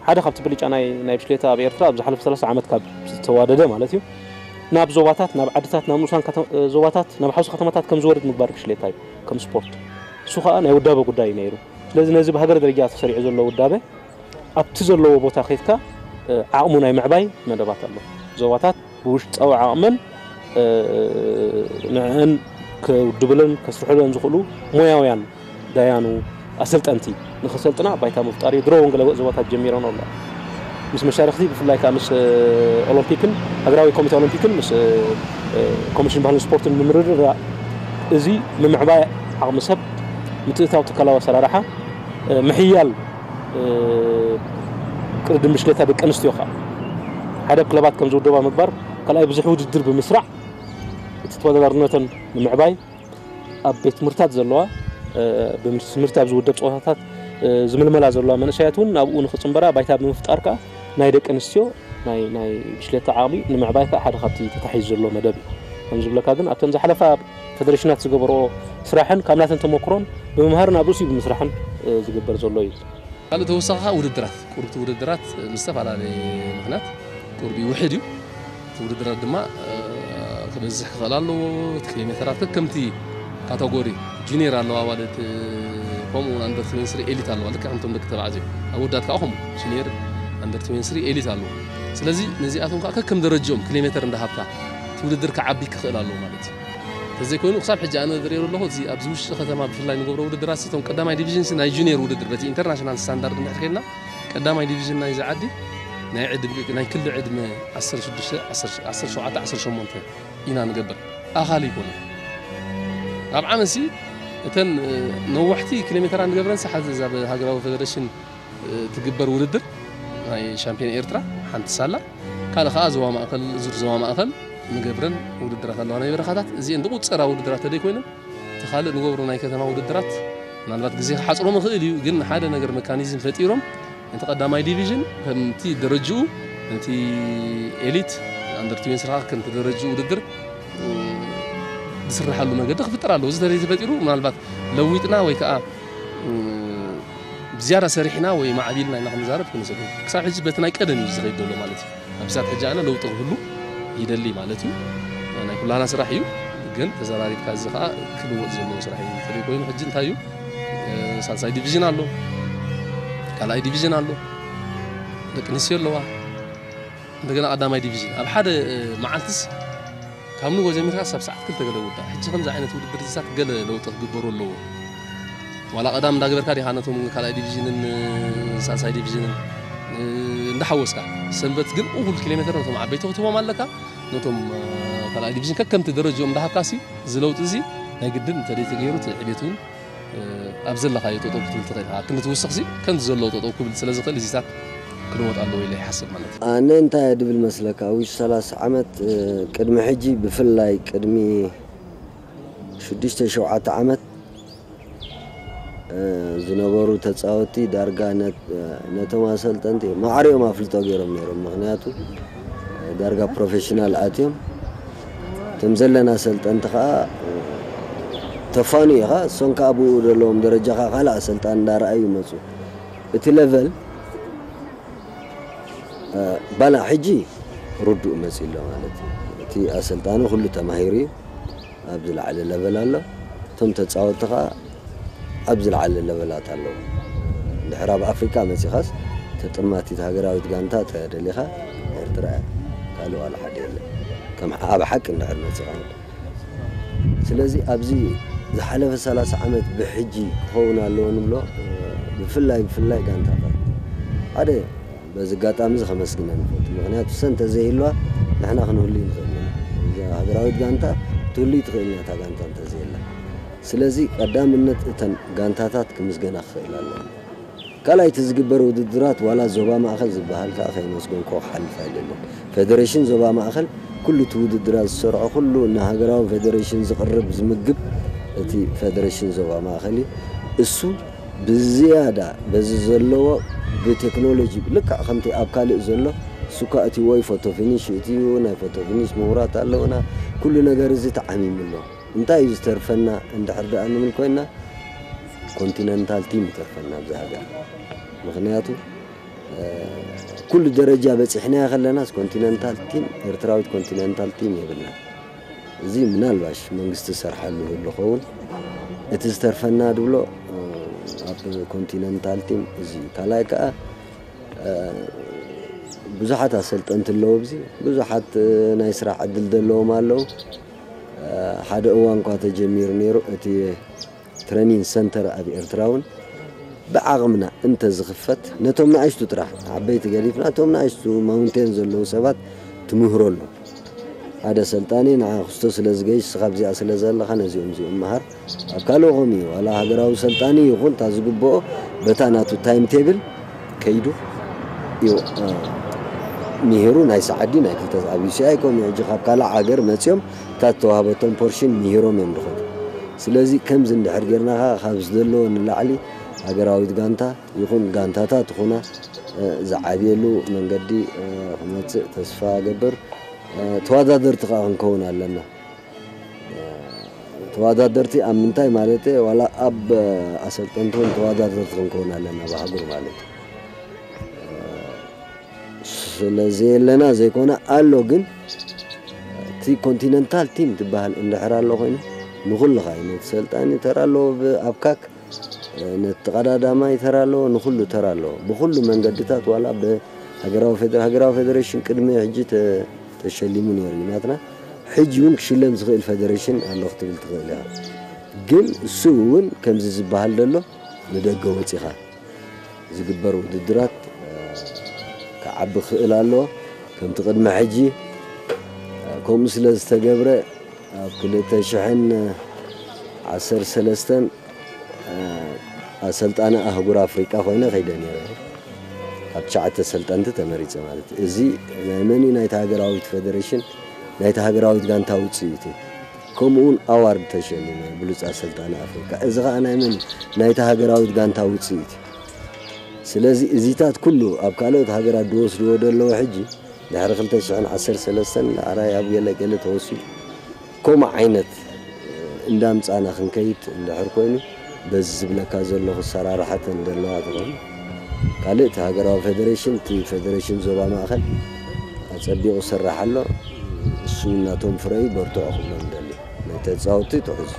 ሓደ ካብቲ ብልጫ ናይ ናይ ብሽክሌታ ኣብ ኤርትራ ኣብ ዝሓለፈ ሰላሳ ዓመት ካብ ዝተዋደደ ማለት እዩ ናብ ዞባታት ናብ ዓድታት ናብ ንኡሳን ዞባታት ናብ ሓውሲ ከተማታት ከም ዝወርድ ምግባር ብሽክሌታ እዩ ከም ስፖርት። እሱ ከዓ ናይ ውዳበ ጉዳይ እዩ ነይሩ። ስለዚ ነዚ ብሃገር ደረጃ ተሰሪዑ ዘሎ ውዳበ ኣብቲ ዘለዎ ቦታ ከይድካ ዓቕሙ ናይ ምዕባይ መደባት ኣሎ። ዞባታት ብውሽጣዊ ዓቕመን ንዕን ክውድብለን ከስርሕለን ዝኽእሉ ሞያውያን ዳያኑ ኣሰልጠንቲ ንኸሰልጥና ባይታ ምፍጣር እዩ። ድሮ እውን ገለ ዞባታት ጀሚረን ኣሎ ምስ መሻርክቲ ብፍላይ ከዓ ምስ ኦሎምፒክን ሃገራዊ ኮሚቴ ኦሎምፒክን ምስ ኮሚሽን ባህልን ስፖርትን ብምርድዳእ እዚ ምምዕባይ ዓቕሚ ሰብ ምትእታው ትካላዊ ኣሰራርሓ ምሕያል ቅድድም ብሽክሌታ ደቂ ኣንስትዮ ከዓ ሓደ ክለባት ከም ዝውደባ ምግባር ካልኣይ ብዙሕ ውድድር ብምስራዕ እቲ ተወዳዳርነተን ንምዕባይ ኣብ ቤት ትምህርታት ዘለዋ ብትምህርቲ ኣብ ዝውደብ ፀወታታት ዝምልመላ ዘለዋ መንእሰያት እውን ናብኡ ንክፅምበራ ባይታ ብምፍጣር ከዓ ናይ ደቂ ኣንስትዮ ናይ ናይ ብሽክሌታ ዓቕሚ ንምዕባይ ከዓ ሓደ ካብቲ ተታሒዙ ዘሎ መደብ እዩ። ከም ዝብለካ ግን ኣብተን ዝሓለፋ ፈደሬሽናት ዝገበርኦ ስራሕን ካብ ናተን ተመክሮን ብምምሃርን ኣብ ርእሲኡ ብምስራሕን ዝግበር ዘሎ እዩ። ካልእ ተወሳኺ ከዓ ውድድራት ቁርብቲ ውድድራት ምስ ዝተፈላለየ ምክንያት ቁርቢ ውሕድ እዩ። እቲ ውድድራት ድማ ክበዝሕ ክኽእል ኣለዎ። እቲ ኪሎ ሜተራት ከከምቲ ካተጎሪ ጁኒየር ኣለዋ ማለት ከምኡ እውን ኣንደር ትዌንቲ ስሪ ኤሊት ኣለዋ ልክዕ ከምቶም ደቂ ተባዕትዮ ኣወዳት ከዓ ከምኡ ጁኒየር ኣንደር ትዌንቲ ስሪ ኤሊት ኣለዎ። ስለዚ ነዚኣቶም ከዓ ከከም ደረጅኦም ኪሎ ሜተር እንዳሃብካ እቲ ውድድር ክዓቢ ክኽእል ኣለዎ ማለት እዩ። ተዘይኮይኑ ክሳብ ሕጂ ኣነ ዝሪኦ ዘለኹ እዚ ኣብዚ ውሽጢ ከተማ ብፍላይ ንገብሮ ውድድራት እቶም ቀዳማይ ዲቪዥን ናይ ጁኒየር ውድድር በቲ ኢንተርናሽናል ስታንዳርድ እንድሕር ከይድና ቀዳማይ ዲቪዥን ናይዚ ዓዲ ናይ ዕድመ ናይ ክሊ ዕድመ ዓሰርተ ሽዱሽተ ዓሰርተ ሸውዓተ ዓሰርተ ሸሞንተ ኢና ንገብር ኣኻሊ ይኮነ ኣብ ዓመሲ እተን ነዋሕቲ ኪሎ ሜተራ ንገብረን ሰሓት እዛ ብሃገራዊ ፌደሬሽን ትግበር ውድድር ናይ ሻምፒዮን ኤርትራ ሓንቲ ሳላ ካልእ ከዓ ዞባ ማእከል ዙር ዞባ ማእከል ንገብረን ውድድራት ኣለዋ ናይ በረኻታት እዚአን ዝቁፀራ ውድድራት ተደይ ኮይነን እቲ ካልእ ንገብሮ ናይ ከተማ ውድድራት ምናልባት ግዜ ክሓፅሮም ይኽእል እዩ ግን ሓደ ነገር መካኒዝም ፈጢሮም ነቲ ቀዳማይ ዲቪዥን ከምቲ ደረጅኡ ነቲ ኤሊት ኣንደር ትዌንቲ ስራ ከምቲ ደረጅኡ ውድድር ዝስርሓሉ መገዲ ክፍጠር ኣለዎ እዚ ተዘይ ተፈጢሩ ምናልባት ለዊጥና ወይ ከዓ ብዝያዳ ሰሪሕና ወይ ማዕቢልና ኢና ክንዛረብ ክንሰብ ክሳብ ሕጂ በቲ ናይ ቀደም እዩ ዝኸይድ ዘሎ ማለት እዩ ኣብዛት ሕጂ ኣነ ለውጢ ክህሉ ይደሊ ማለት እዩ ናይ ኩላና ስራሕ እዩ ግን ተዘራሪብካ እዚ ከዓ ክልወጥ ዘለዎ ስራሕ እዩ ተለይ ኮይኑ ሕጂ እንታይ እዩ ሳልሳይ ዲቪዥን ኣሎ ካልኣይ ዲቪዥን ኣሎ ደቂ ኣንስትዮ ኣለዋ እንደገና ቀዳማይ ዲቪዥን ኣብ ሓደ መዓልትስ ካብ ንጎ ጀሚርካ ክሳብ ሰዓት ክልተ ገለ ውዳእ ሕጂ ከምዚ ዓይነት ውድድር ዝሳት ገለ ለውጢ ክግበሩ ኣለዎ ዋላ ቀዳም እንዳገበርካ ዲኻ ነቶም ካልኣይ ዲቪዥንን ሳልሳይ ዲቪዥንን እንዳሓወስካ ሰንበት ግን እኹል ኪሎ ሜትር ነቶም ዓበይቲ ክትቦም ኣለካ ነቶም ካልኣይ ዲቪዥን ከከምቲ ደረጅኦም እንዳሃብካ ሲ እዚ ለውጢ እዚ ናይ ግድን እንተደይ ተገይሩ እቲ ዕቤት እውን ኣብ ዘለኻዮ ጠጠው ክትብል ትኽእል ኢኻ። ክንዲ ትውስኽሲ ከምዚ ዘሎ ጠጠው ክብል ስለ ዝኽእል እዚታት ክልወጥ ኣለዎ ኢለ ይሓስብ ማለት እዩ። ኣነ እንታይ እየ ድብል መስለካ፣ ኣብ ውሽጢ ሰላሳ ዓመት ቅድሚ ሕጂ ብፍላይ ቅድሚ ሽዱሽተ ሸውዓተ ዓመት ዝነበሩ ተጻወትቲ ዳርጋ ነት-፣ ነቶም ኣሰልጠንቲ ማዕሪኦም ኣፍልጦ ገይሮም ነይሮም። ምኽንያቱ ዳርጋ ፕሮፌሽናል ኣትዮም እቶም ዘለና ኣሰልጠንቲ ከዓ ተፋኑ ኢኻ፣ እሶም ከዓ ብኡ ዘለዎም ደረጃ ከዓ ካልእ ኣሰልጣን እንዳረኣዩ ይመፁ። እቲ ሌቨል ባላ ሕጂ ርዱእ መፂ ኣሎ ማለት እዩ። እቲ ኣሰልጣኒ ኩሉ ተማሂሩ እዩ። ኣብ ዝለዓለ ለቨል ኣሎ። እቶም ተጻወትቲ ኸኣ ኣብ ዝለዓለ ለቨላት ኣለዉ። እንድሕር ኣብ ኣፍሪቃ መጺኻስ ተጠማቲት ሃገራዊት ጋንታ ተደሊኻ ኤርትራ እያ። ካልእ ዋላ ሓደ የለን። ከም ኣብ ሓቂ እንድሕር መጺኻ። ስለዚ ኣብዚ ዝሓለፈ ሰላሳ ዓመት ብሕጂ ክኸውን ኣለዎ ንብሎ፣ ብፍላይ፣ ብፍላይ ጋንታታት ሓደ በዚ ኣጋጣሚ እዚ ከመስግነን እፈቱ። ምኽንያቱ እሰን እንተዘይህልዋ ንሕና ክንህሉ ንኽእል ኢና። እዛ ሃገራዊት ጋንታ ትህሉ ትኽእል እያ፣ እታ ጋንታ እንተዘይህላ። ስለዚ ቀዳምነት እተን ጋንታታት ክምስገና ክኽእል ኣለወን። ካልኣይ እቲ ዝግበር ውድድራት ዋላ ዞባ ማእኸል ዝበሃል ከዓ ከይመስገንኮ ክሓልፍ ኣይደልን። ፌደሬሽን ዞባ ማእኸል ኩሉ እቲ ውድድራት ዝሰርዖ ኩሉ ንሃገራዊ ፌደሬሽን ዝቕርብ ዝምግብ እቲ ፌደሬሽን ዞባ ማእኸል እዩ። እሱ ብዝያዳ በዚ ዘለዎ ብቴክኖሎጂ ልክዕ ከምቲ ኣብ ካልእ ዘሎ እሱ እኳ እቲ ወይ ፎቶ ፊኒሽ እቲ እዩ፣ ናይ ፎቶ ፊኒሽ ምሁራት ኣለውና፣ ኩሉ ነገር እዚ ተዓሚሙ ኣሎ። እንታይ እዩ ዝተርፈና እንድሕር ደኣ ንብል ኮይና ኮንቲነንታል ቲም ይተርፈና ኣብዚ ሃገር። ምኽንያቱ ኩሉ ደረጃ በፂሕናዮ ከለናስ ኮንቲነንታል ቲም፣ ኤርትራዊት ኮንቲነንታል ቲም የብልና። እዚ ምናልባሽ መንግስቲ ሰርሓሉ ይህሉ ኸውን። እቲ ዝተርፈና ድብሎ ኣብ ኮንቲነንታል ቲም እዚ እዩ። ካልኣይ ከዓ ብዙሓት ኣሰልጠንቲ ኣለዉ። ኣብዚ ብዙሓት ናይ ስራሕ ዕድል ዘለዎም ኣለዉ። ሓደ እዋን እኳ ተጀሚሩ ነይሩ እቲ ትሬኒንግ ሰንተር ኣብ ኤርትራ እውን ብዓቕምና እንተ ዝኽፈት ነቶም ንኣሽቱ ጥራሕ ዓበይቲ ገዲፍና እቶም ንኣሽቱ ማውንቴን ዘለዉ ሰባት ትምህሮ ኣሎ። ሓደ ሰልጣኒ ንዓ ክስቶ ስለ ዝገይሽ ንስኻ ኣብዚኣ ስለ ዘለኻ ነዚኦም እዚኦም መሃር ኣብ ካልእ ከምኡ እዩ። ዋላ ሃገራዊ ሰልጣኒ ይኹን እታ ዝግብኦ በታ ናቱ ታይም ቴብል ከይዱ እዩ ምሂሩ ናይ ሰዓዲ ናይ ክልተ ኣብ ዩሲኣይ ከምኡ ሕጂ ካብ ካልእ ሃገር መፅኦም እታ ዝተዋህበቶም ፖርሽን ምሂሮም እዮም ዝኸዱ። ስለዚ ከምዚ እንድሕር ጌርና ኸዓ ካብ ዝደለዎ ንላዕሊ ሃገራዊት ጋንታ ይኹን ጋንታታት ይኹና ዝዓብየሉ መንገዲ ክመፅእ ተስፋ እገብር። ተወዳደርቲ ከዓ ክንከውን ኣለና። ተወዳደርቲ ኣብ ምንታይ ማለት ዋላ ኣብ ኣሰልጠንቲ እውን ተወዳደርቲ ክንከውን ኣለና ብኣህጉር ማለት እዩ። ስለዘየለና ዘይኮነ ኣሎ ግን እቲ ኮንቲነንታል ቲም ትበሃል እንድሕር ኣሎ ኮይኑ ንኩልኻ እዩ ነቲ ሰልጣኒ ተራ ኣለዎ ኣብ ካክ ነቲ ተቐዳዳማይ ተራ ኣለዎ፣ ንኹሉ ተራ ኣለዎ። ብኹሉ መንገድታት ዋላ ብሃገራዊ ፌደ-፣ ሃገራዊ ፌደሬሽን ቅድሚ ሕጂ ተ-፣ ተሸሊሙ ነይሩ እዩ ናትና። ሕጂ እውን ክሽለም ዝኽእል ፌደሬሽን ኣሎ ክትብል ትኽእል ኢኻ። ግን እሱ እውን ከምዚ ዝበሃል ዘሎ ንደገ ወፂኻ ዝግበር ውድድራት ክዓቢ ክኽእል ኣለዎ። ከምቲ ቅድሚ ሕጂ ከምኡ ስለ ዝተገብረ ኣብ ክልተ ሽሕን ዓሰርተ ሰለስተን ኣሰልጣኒ ኣህጉር ኣፍሪቃ ኮይነ ከይደ ነይረ። ካብ ትሽዓተ ሰልጠንቲ ተመሪፀ ማለት እዩ። እዚ ናይ መን እዩ? ናይቲ ሃገራዊት ፌደሬሽን ናይቲ ሃገራዊት ጋንታ ውፅኢት እዩ። ከምኡ እውን ኣዋርድ ተሸሊመ ብሉፅ ኣሰልጣኒ ኣፍሪቃ። እዚ ከዓ ናይ መን እዩ? ናይቲ ሃገራዊት ጋንታ ውፅኢት እዩ። ስለዚ እዚታት ኩሉ ኣብ ካልኦት ሃገራት ዝወስድዎ ዘለዉ ሕጂ ድሕሪ ክልተ ሽሕን ዓሰርተ ሰለስተን ንኣራይ ኣብ ገለ ገለ ተወሲዱ ከምኡ ዓይነት እንዳምጻና ክንከይድ እንድሕር ኮይኑ በዚ ዝብለካ ዘለኹ ኣሰራርሓተን ዘለዋ ትኾን ካልእ እቲ ሃገራዊ ፌደሬሽን እቲ ፌደሬሽን ዞባ ማእኸል ኣጸቢቑ ይሰርሕ ኣሎ። እሱ እናቶም ፍረዩ በርትዑ ክብሎም ደሊ ናይ ተጻወትቲ ትሑዝ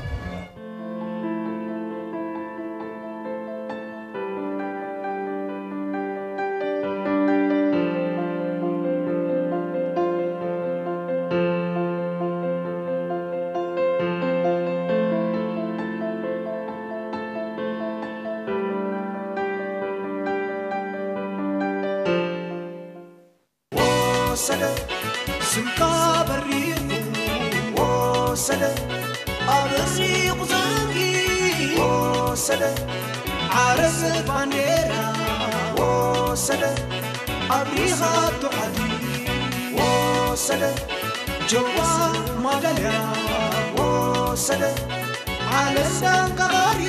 ወሰደ ስምካ በሪኹ ወሰደ ኣበዚቑ ዘንጊ ወሰደ ዓረስ ባንዴራ ወሰደ ኣብሪኻቶ ዓዲ ወሰደ ጀዋ ማዳልያ ወሰደ ዓለስ ዳንጋሪ